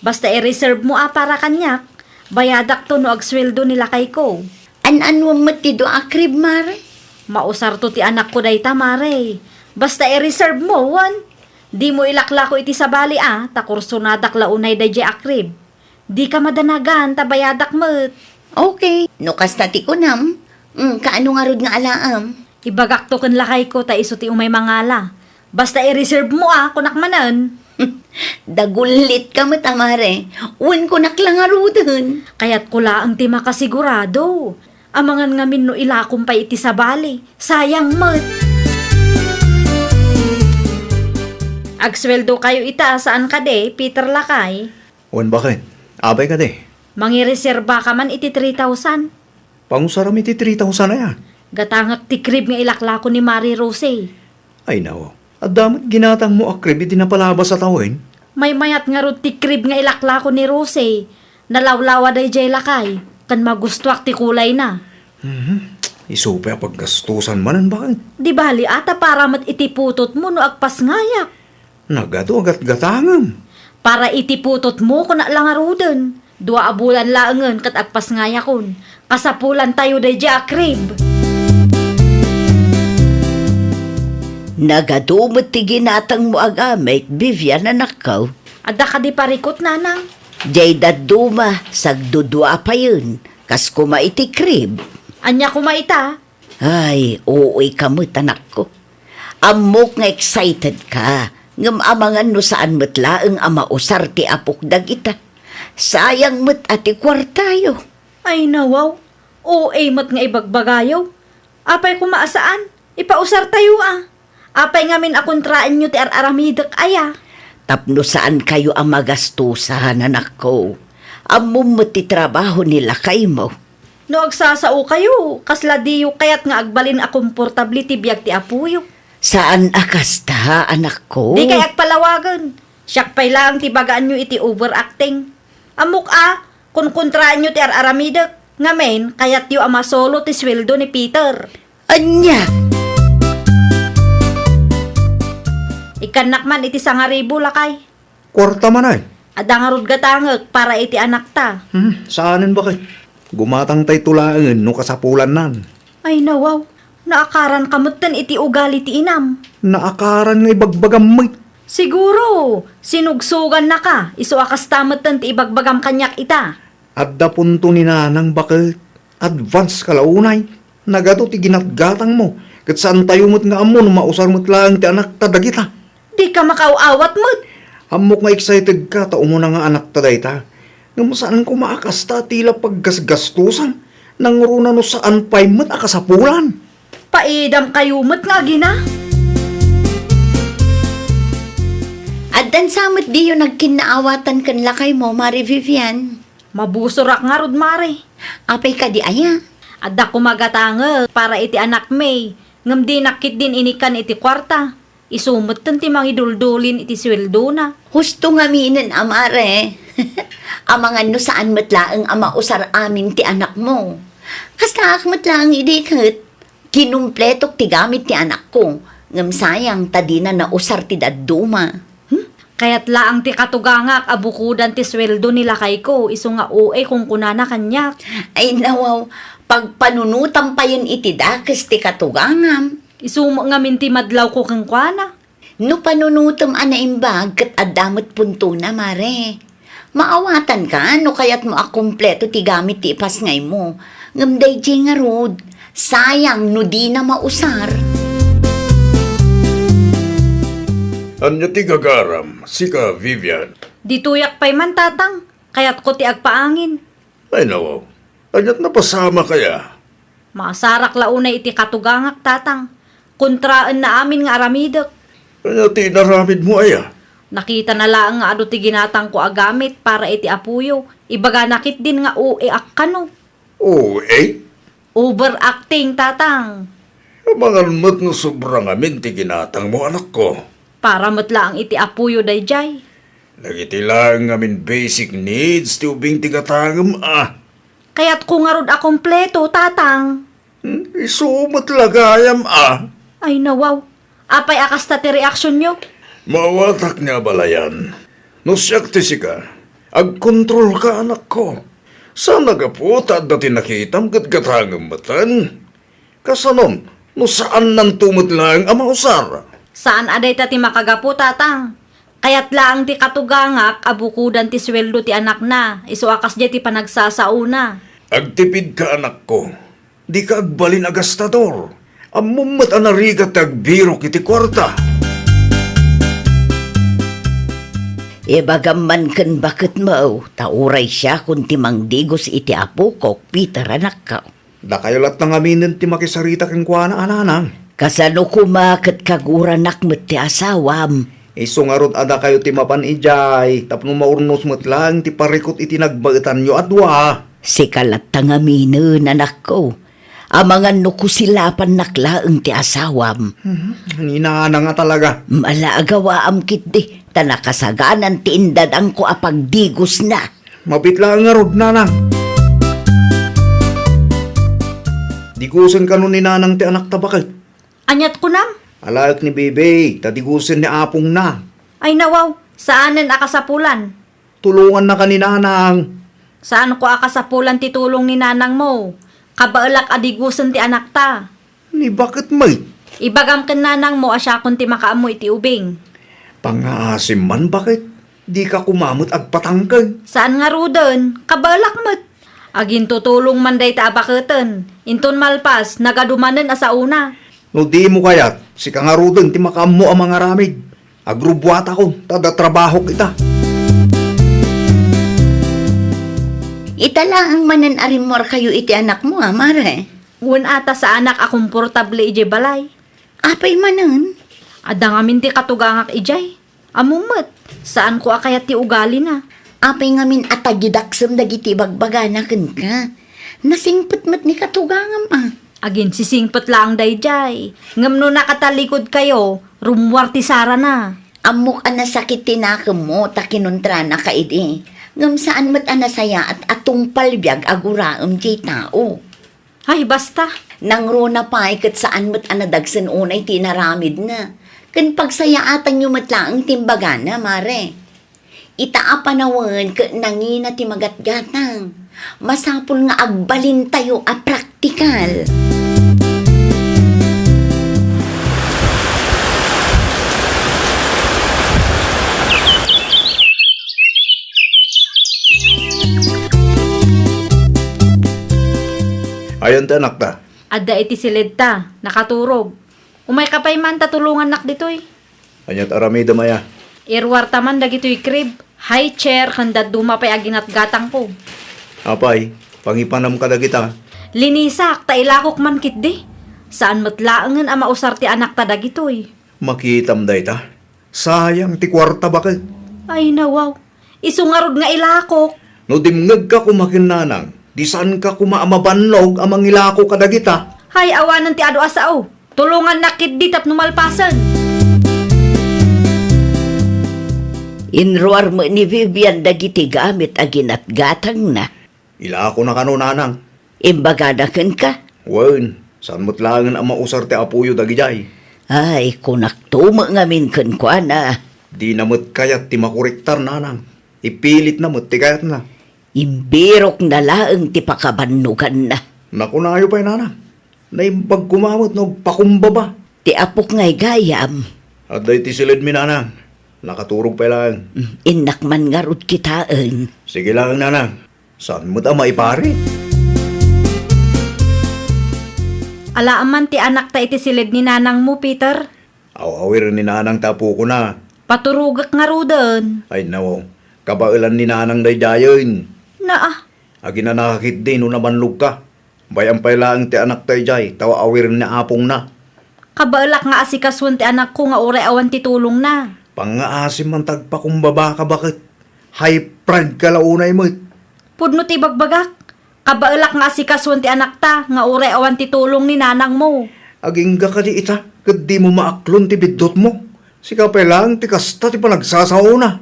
Basta i-reserve mo a para kaniak, bayadakto no agsueldo ni lakayko. An-anuem met ti dua a crib, Mare? Mausarto ti anakko dayta, Mare. Basta i-reserve mo, wen? Dimo ilaklako iti sabali a, ta kursonadak la unay daydiay a crib. Dika madanagan, ta bayadak met. Okay, no kasta ti kunam, mm, kaano ngarud nga alaem? Ibagakto ken lakayko ta isu ti umay mangala. Basta i-reserve mo a, kunak manen. Dagullitka met a, Mare. Wen, kunak la ngaruden. Kayatko laeng ti makasigurado. Amangan ngamin no ilakom pay iti sabali. Sayang met. Agsueldokayo ita, saan kadi, Peter lakay? Wen, baket. Apay kadi? Mangireserba ka man iti three thousand. Pangusaram iti three thousand aya? Gatangek ti crib nga ilaklako ni Mare Rose. Ay, nawaw. Adda met ginatangmo a crib iti napalabas a tawen? Maymayat ngarud ti crib nga ilaklako ni Rose. Nalawlawa daydiay lakay, ken magustuak ti kulayna. Mhm. Isu pay a paggastusan manen, baket. Di bali a, ta para met iti putotmo no agpasngayak. Nagadu a gatgatangem. Para iti putotmo, kunak la ngaruden. Dua a bulan laengen ket agpasngayakon. Kasapulantayo daydiay a crib. Nagadu met ti ginatangmo a gamit, Vivian, anakko. Adda kadi parikut, nanang? Diay dadduma, sagdudua a payen. Kas koma iti crib. Ania koma ita? Ay, uuyka met, anakko. Ammok nga excited ka, ngem amangan no saan met laeng a mausar ti apok dagita. Sayang met a ti kuartayo. Ay, nawaw, O A met nga ibagbagayo. Apay koma a saan? Ipausartayo a. Apay ngamin a kontraenyo ti ar-aramidek aya? Tapno saankayo a magastusan, anakko. Ammom met ti trabaho ni lakaymo. No agsasaokayo, kasla diyo kayat nga agbalin a komportable ti biag ti apoyo? Saan a kasta, anakko. Dikay agpalawagen. Siak pay laeng ti bagaanyo iti overacting. Ammok a, konkontraenyo ti ar-aramidek. Ngamin, kayatyo a masolo ti sueldo ni Peter. Ania? Ikkannak man iti sangaribu, lakay. Kuarta man ay? Adda ngarud gatangek para iti anakta. Hmm, saanen, baket. Gumatangtayto laengen no kasapulannan. Ay, nawaw. Naakaranka metten iti ugali ti inam. Naakaran nga ibagbagam met. Siguro, sinugsogannaka, isu a kasta metten ti ibagbagam kaniak ita. Adda punto ni nanang, baket. Advance ka la unay. Nagadu ti ginatgatangmo, ket saantayo met nga ammo no mausar met laeng ti anakta dagita. Dika makaaw-awat met. Ammok nga excited ka ta umuna nga anakta dayta. Ngem saan koma a kasta ti la paggasgastosan. Nangruna no saan pay met a kasapulan. Paidam kayo met nga agina. Addan sa met diyo nagkinnaawatan ken lakaymo, Mare Vivian? Mabusorak ngarud, Mare. Apay kadi aya? Adda koma gatangek para iti anakmi, ngem dinak ketdin inikkan iti kuarta. Isu metten ti mangiduldulin iti sueldona. Husto ngaminen a, Mare. Amangan no saan met laeng a mausar amin ti anakmo. Kastaak met laeng idi ket kinumpletok ti gamit ti anakko, ngem sayang ta dina nausar ti dadduma. Hmm? Kayat laeng ti katugangak a bukodan ti sueldo ni lakayko, isu nga O A kunkunana kaniak. Ay, nawaw, pagpanunotam payen iti dakes ti katugangam. Isu met ngamin ti madlawko kenkuana. No panunotem a naimbag, ket adda met puntona, Mare. Maawatanka no kayatmo a kompleto ti gamit ti ipasngaymo. Ngem daydiay ngarud, sayang no dina mausar. Ania ti gagaram, sika, Vivian? Ditoyak pay man, Tatang. Kayatko ti agpaangin. Ay, nawaw. Ania ti napasamak aya? Maasarak la unay iti katugangak, Tatang. Kontraenna amin nga aramidek. Ania ti inaramidmo aya? Nakitana laeng nga adu ti ginatangko a gamit para iti apoyo. Ibagana ketdin nga O A a kano. O A? Overacting, Tatang. Amangan met no sobra ngamin ti ginatangmo, anakko. Para met laeng iti apoyo daydiay. Dagiti laeng ngamin basic needs ti ubing ti gatangem a. Kayatko ngarud a kompleto, Tatang. Hmm, isu met la gayam a. Ay, nawaw. Apay a kasta ti reaksionyo? Maawatak nga abalayan. No siak ti sika, agkontrolka, anakko. Saan a gapu ta adda ti nakitam ket gatangem metten. Kasanon, no saannanto met laeng a mausar? Saan a dayta ti makagapu, Tatang. Kayat laeng ti katugangak a bukodan ti sueldo ti anakna, isu a kasdiay ti panagsasaona. Agtipidka, anakko. Dika agbalin a gastador. Ammom met a narigat ti agbirok iti kuarta. Ibagam man ken baketmo, ta uray siakon ti mangdigos iti apokok, Peter, anakko. Dakayo latta ngaminen ti makisarita kenkuana a nanang. Kasano koma ket kaguranak met ti asawam? Isu ngarud a dakayo ti mapan idiay tapno maurnos met laeng ti parikut iti nagbaetanyo a dua. Sika latta ngaminen, anakko. Amangan no kusilapannak laeng ti asawam. Mhm. Ni nanang a talaga. Mala a gawaam ketdi, ta nakasaganan ti indadangko a pagdigosna. Mabit laeng ngarud, nanang. Digosen kano ni nanang ti anakta baket? Aniat kunam? Alaek ni Bebe, ta digosen ni apongna. Ay nawaw, saanen a kasapulan. Tulongannaka ni nanang. Saanko a kasapulan ti tulong ni nanangmo. Kabaelak a digosen ti anakta. Ni baket met? Ibagam ken nanangmo a siakon ti makaammo iti ubing. Pangngaasim man baket? Dika koma met agpatangken. Saan ngaruden, kabaelak met. Agintutulong man dayta a baketen. Inton malpas, nagadu manen a saona. No dimo kayat, sika ngaruden ti makaammo a mangaramid. Agrubbuatakon, ta adda trabahok ita. Ita laeng manen a rimmuarkayo iti anakmo, a, Mare? Wen a ta saanak a komportable idiay balay. Apay manen? Adda ngamin ti katugangak idiay. Ammom met, saanko a kayat ti ugalina. Apay ngamin a tagidaksem dagiti ibagbagana kenka? Nasingpet met ni katugangam a. Aginsisingpet laeng daydiay. Ngem no nakatalikudkayo, rummuar ti sarana. Ammok a nasakit ti nakemmo ta kinuntrana ka idi. Ngem saan met a nasayaat a tungpal biag a guraem diay tao. Ay, basta. Nangruna pay ket saan met a nadagsen unay ti inaramidna. Ken pagsayaatanyo met laeng ti imbagana, Mare. Ita a panawen ket nangina ti magatgatang. Masapul nga agbalintayo a praktikal. Ayan ti anakta? Adda iti siledta, nakaturog. Umayka pay man ta tulongannak ditoy. Aniat aramidem aya? Iruarta man dagitoy crib, high chair, ken dadduma pay a ginatgatangko. Apay, pangipanam kadagita? Linisak, ta ilakok man ketdi. Saan met laengen a mausar ti anakta dagitoy. Makitam dayta. Sayang ti kuarta baket. Ay, nawaw. Isu ngarud nga ilakok. No dimngegka koma ken nanang, di saanka koma a mabannog a mangilako kadagita. Hay, awanen ti adu a sao. Tulongannak ketdi tapno malpasen. Inruar met ni Vivian dagiti gamit a ginatgatangna. Ilakona kano, nanang. Imbagana kenka? Wen, saan met laengen a mausar ti apoyo dagidiay. Ay, kunakto met ngamin kenkuana. Dina met kayat ti makuriktar, nanang. Ipilitna met ti kayatna. Imbirokna laeng ti pakabannoganna. Nakunayo pay, nanang. Naimbag koma met no agpakumbaba. Ti apok ngay gayam. Adda iti siledmi, nanang. Nakaturog pay laeng. Mm, innak man ngarud kitaen. Sige laeng, nanang. Saan met a maiparit? Alaem man ti anakta iti siled ni nanangmo, Peter. Aw-awiren ni nanang ti apokona. Paturogek ngaruden. Ay, nawaw. Kabaelan ni nanang daydiayen. Naa. Aginanaka ketdi no nabannogka. Bay-am pay laeng ti anakta idiay, ta aw-awiren ni apongna. Kabaelak nga asikasuen ti anakko nga uray awan ti tulongna. Pangngaasim man ta agpakumbabaka baket. High pride ka la unay met. Pudno ti ibagbagak. Kabaelak nga asikasuen ti anakta nga uray awan ti tulong ni nanangmo. Agingga kadi ita, ket dimo maaklon ti biddutmo. Sika pay laeng ti kasta ti panagsasaona.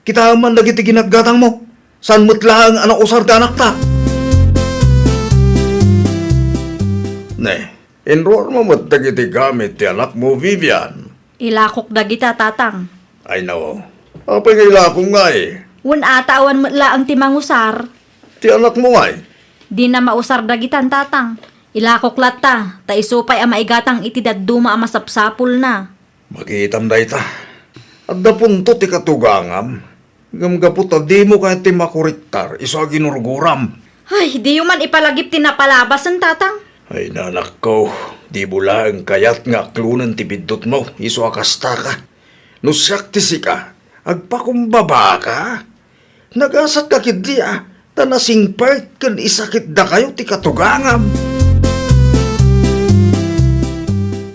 Kitaem man dagiti ginatgatangmo. Saan met laeng a nausar ti anakta. Ne, inruarmo met dagiti gamit ti anakmo, Vivian. Ilakok dagita, Tatang. Ay, nawaw. Apay nga ilakom ngay? Wen ata awan met laeng ti mangusar. Ti anakmo ngay? Dina mausar dagitan, Tatang. Ilakok latta, ta isu pay a maigatang iti dadduma a masapsapulna. Makitam dayta. Adda punto ti katugangam. Ngem gapu ta dimo kayat ti makuriktar, isu a ginurguram. Ay, diyo man ipalagip ti napalabasen, Tatang. Ay, nanakko, dimo laeng kayat nga aklonen ti biddutmo, isu a kastaka. No siak ti sika, agpakumbabaka. Nagasatka ketdi a, ta nasingpet ken isakitdakayo ti katugangam.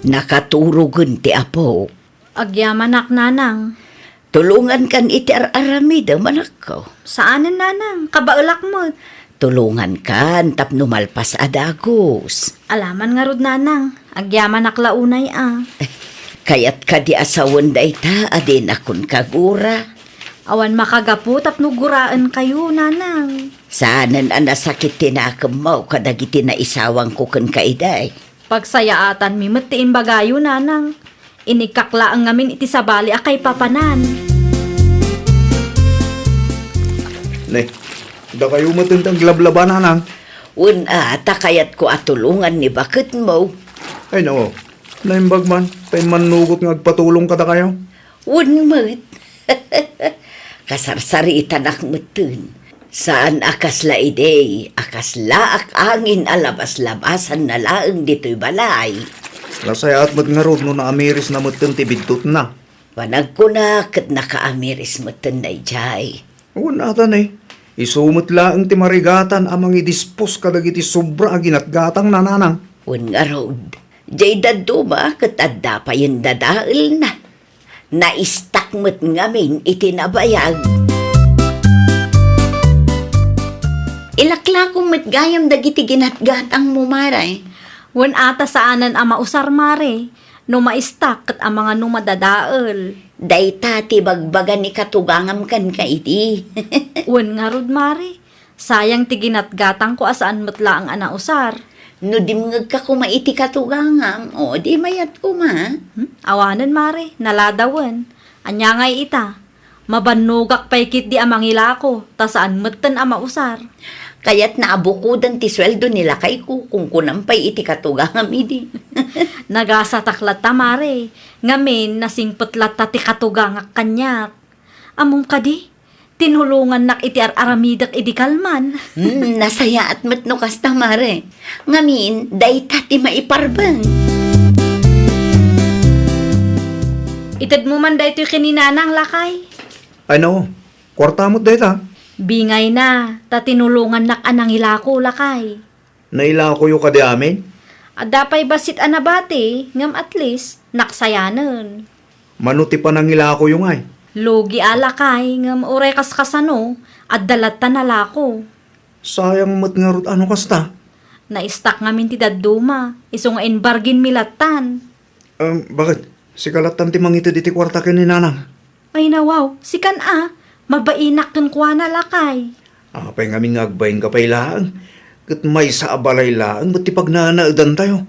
Nakaturogen ti apok. Agyamanak, Nanang. Tulongankan iti ar-aramidem, anakko. Saanen, Nanang. Kabaelak met. Tulongankan tapno malpas a dagus. Alaman ngarud, Nanang. Agyamanak la unay a. Kayat kadi a sawen dayta a dinakon kagura? Awan makagapu tapno guraenkayo, Nanang. Saanen a nasakit ti nakemmo kadagiti naisawangko kenka idi. Pagsayaatanmi met ti imbagayo, Nanang. Inigkak laeng ngamin iti sabali a kaipapanan. Ne, dakayo met ti aglablaba, Nanang. Wen a, ta kayatko a tulongan ni baketmo. Ay, nao. Naimbag man, ta immannugot nga agpatulong kadakayo. Wen met. Kasarsaritanak metten. Saan a kasla idi, a kaslaak angin a labas-labasanna laeng ditoy balay. Nasayaat met ngarud no naamirisna metten ti biddutna. Panagkuna ket nakaamiris metten daydiay. Wen ata ne, isu met laeng ti marigatan a mangidispos kadagiti sobra a ginatgatangna, Nanang. Wen ngarud, jay dadduma ket adda payen dadaelna. Naistak met ngamin iti nabayag. Ilaklakom met gayam dagiti ginatgatangmo, Mare. Wen ata saanen a mausar, Mare, no maistak ket amangan no madadael. Dayta ti bagbaga ni katugangam kenka idi. Wen ngarud, Mare, sayang ti ginatgatangko a saan met laeng a nausar. No dimngegka koma iti katugangam, o, di mayat koma. Hmm? Awanen, Mare, naladawen. Ania ngay ita? Mabannogak pay ketdi a mangilako, ta saan metten a mausar. Kayatna a bukoden ti sueldo ni lakayko, kunkunam pay iti katugangam idi. Nagasatak latta, Mare. Ngamin, nasingpet latta ti katugangak kaniak. Ammom kadi? Tinulongannak iti ar-aramidek idi kalman. Hmm, nasayaat met no kasta, Mare. Ngamin, dayta ti maiparbeng. Itedmo man daytoy ken ni Nanang, lakay. Ay, nao. Kuarta met dayta. Bingayna, ta tinulongannak a nangilako, lakay. Nailakoyo kadi amin? Adda pay bassit a nabati, ngem at least, naksayanen. Mano ti panangilakoyo ngay? Lugi a, lakay, ngem uray kaskasano, adda lattan a lako. Sayang met ngarud a no kasta. Naistak ngamin ti dadduma, isu nga imbarginmi lattan. Em, baket? Sika lattan ti mangited iti kuarta ken ni Nanang? Ay, nawaw, sikan a, mabainak kenkuana, lakay. Apay ngamin nga agbainka pay laeng? Ket maysa a balay laeng met ti pagnanaedantayo.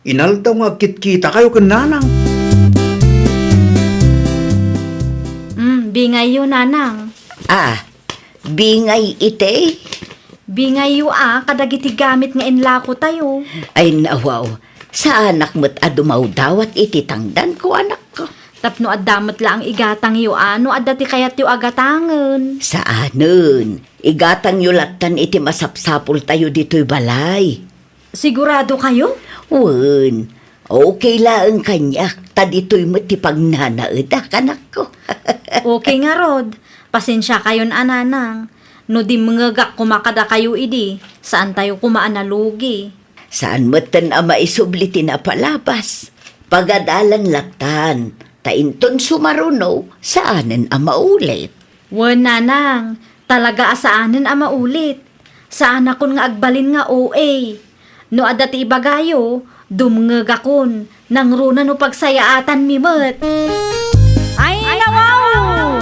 Inaldaw nga agkitkitakayo ken Nanang. Mm, bingayyo, Nanang. Ah, bingay iti? Bingayyo a kadagiti gamit nga inlakotayo. Ay, nawaw, saanak met a dumawdawat iti tangdan ko, anakko. Tapno adda met laeng igatangyo a no adda ti kayatyo a gatangen. Saanen, igatangyo lattan iti masapsapultayo ditoy balay. Sigurado kayo? Wen, okay laeng kaniak, ta ditoy met ti pagnanaedak, anakko. Okay ngarud, pasensiakayon a, Nanang. No dimngegak koma kadakayo idi, saantayo koma a nalugi. Saan metten a maisubli ti napalabas. Pagadalan lattan, ta inton sumaruno, saanen a maulit. Wen, Nanang, talaga a saanen a maulit. Saanakon nga agbalin nga O A. No adda ti ibagayo, dumngegakon, nangruna no pagsayaatanmi met. Ay, nawaw!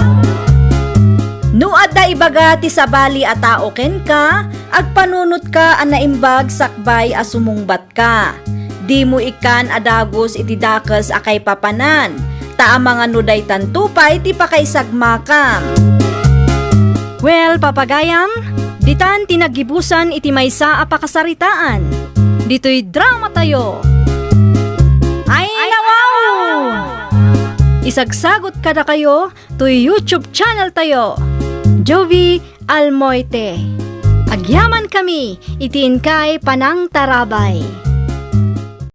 No adda ibaga ti sabali a tao kenka, agpanunotka a naimbag sakbay a sumungbatka. Dimo ikkan a dagus iti dakes a kaipapanan, ta amangan no daytanto pay ti pakaisagmakam. Well, papagayam, ditan ti naggibusan iti maysa a pakasaritaan. Ditoy dramatayo. Ay, nawaw! Isagsagot kadakayo toy YouTube channel tayo, Jovie Almoite. Agyaman kami iti inkay panangtarabay.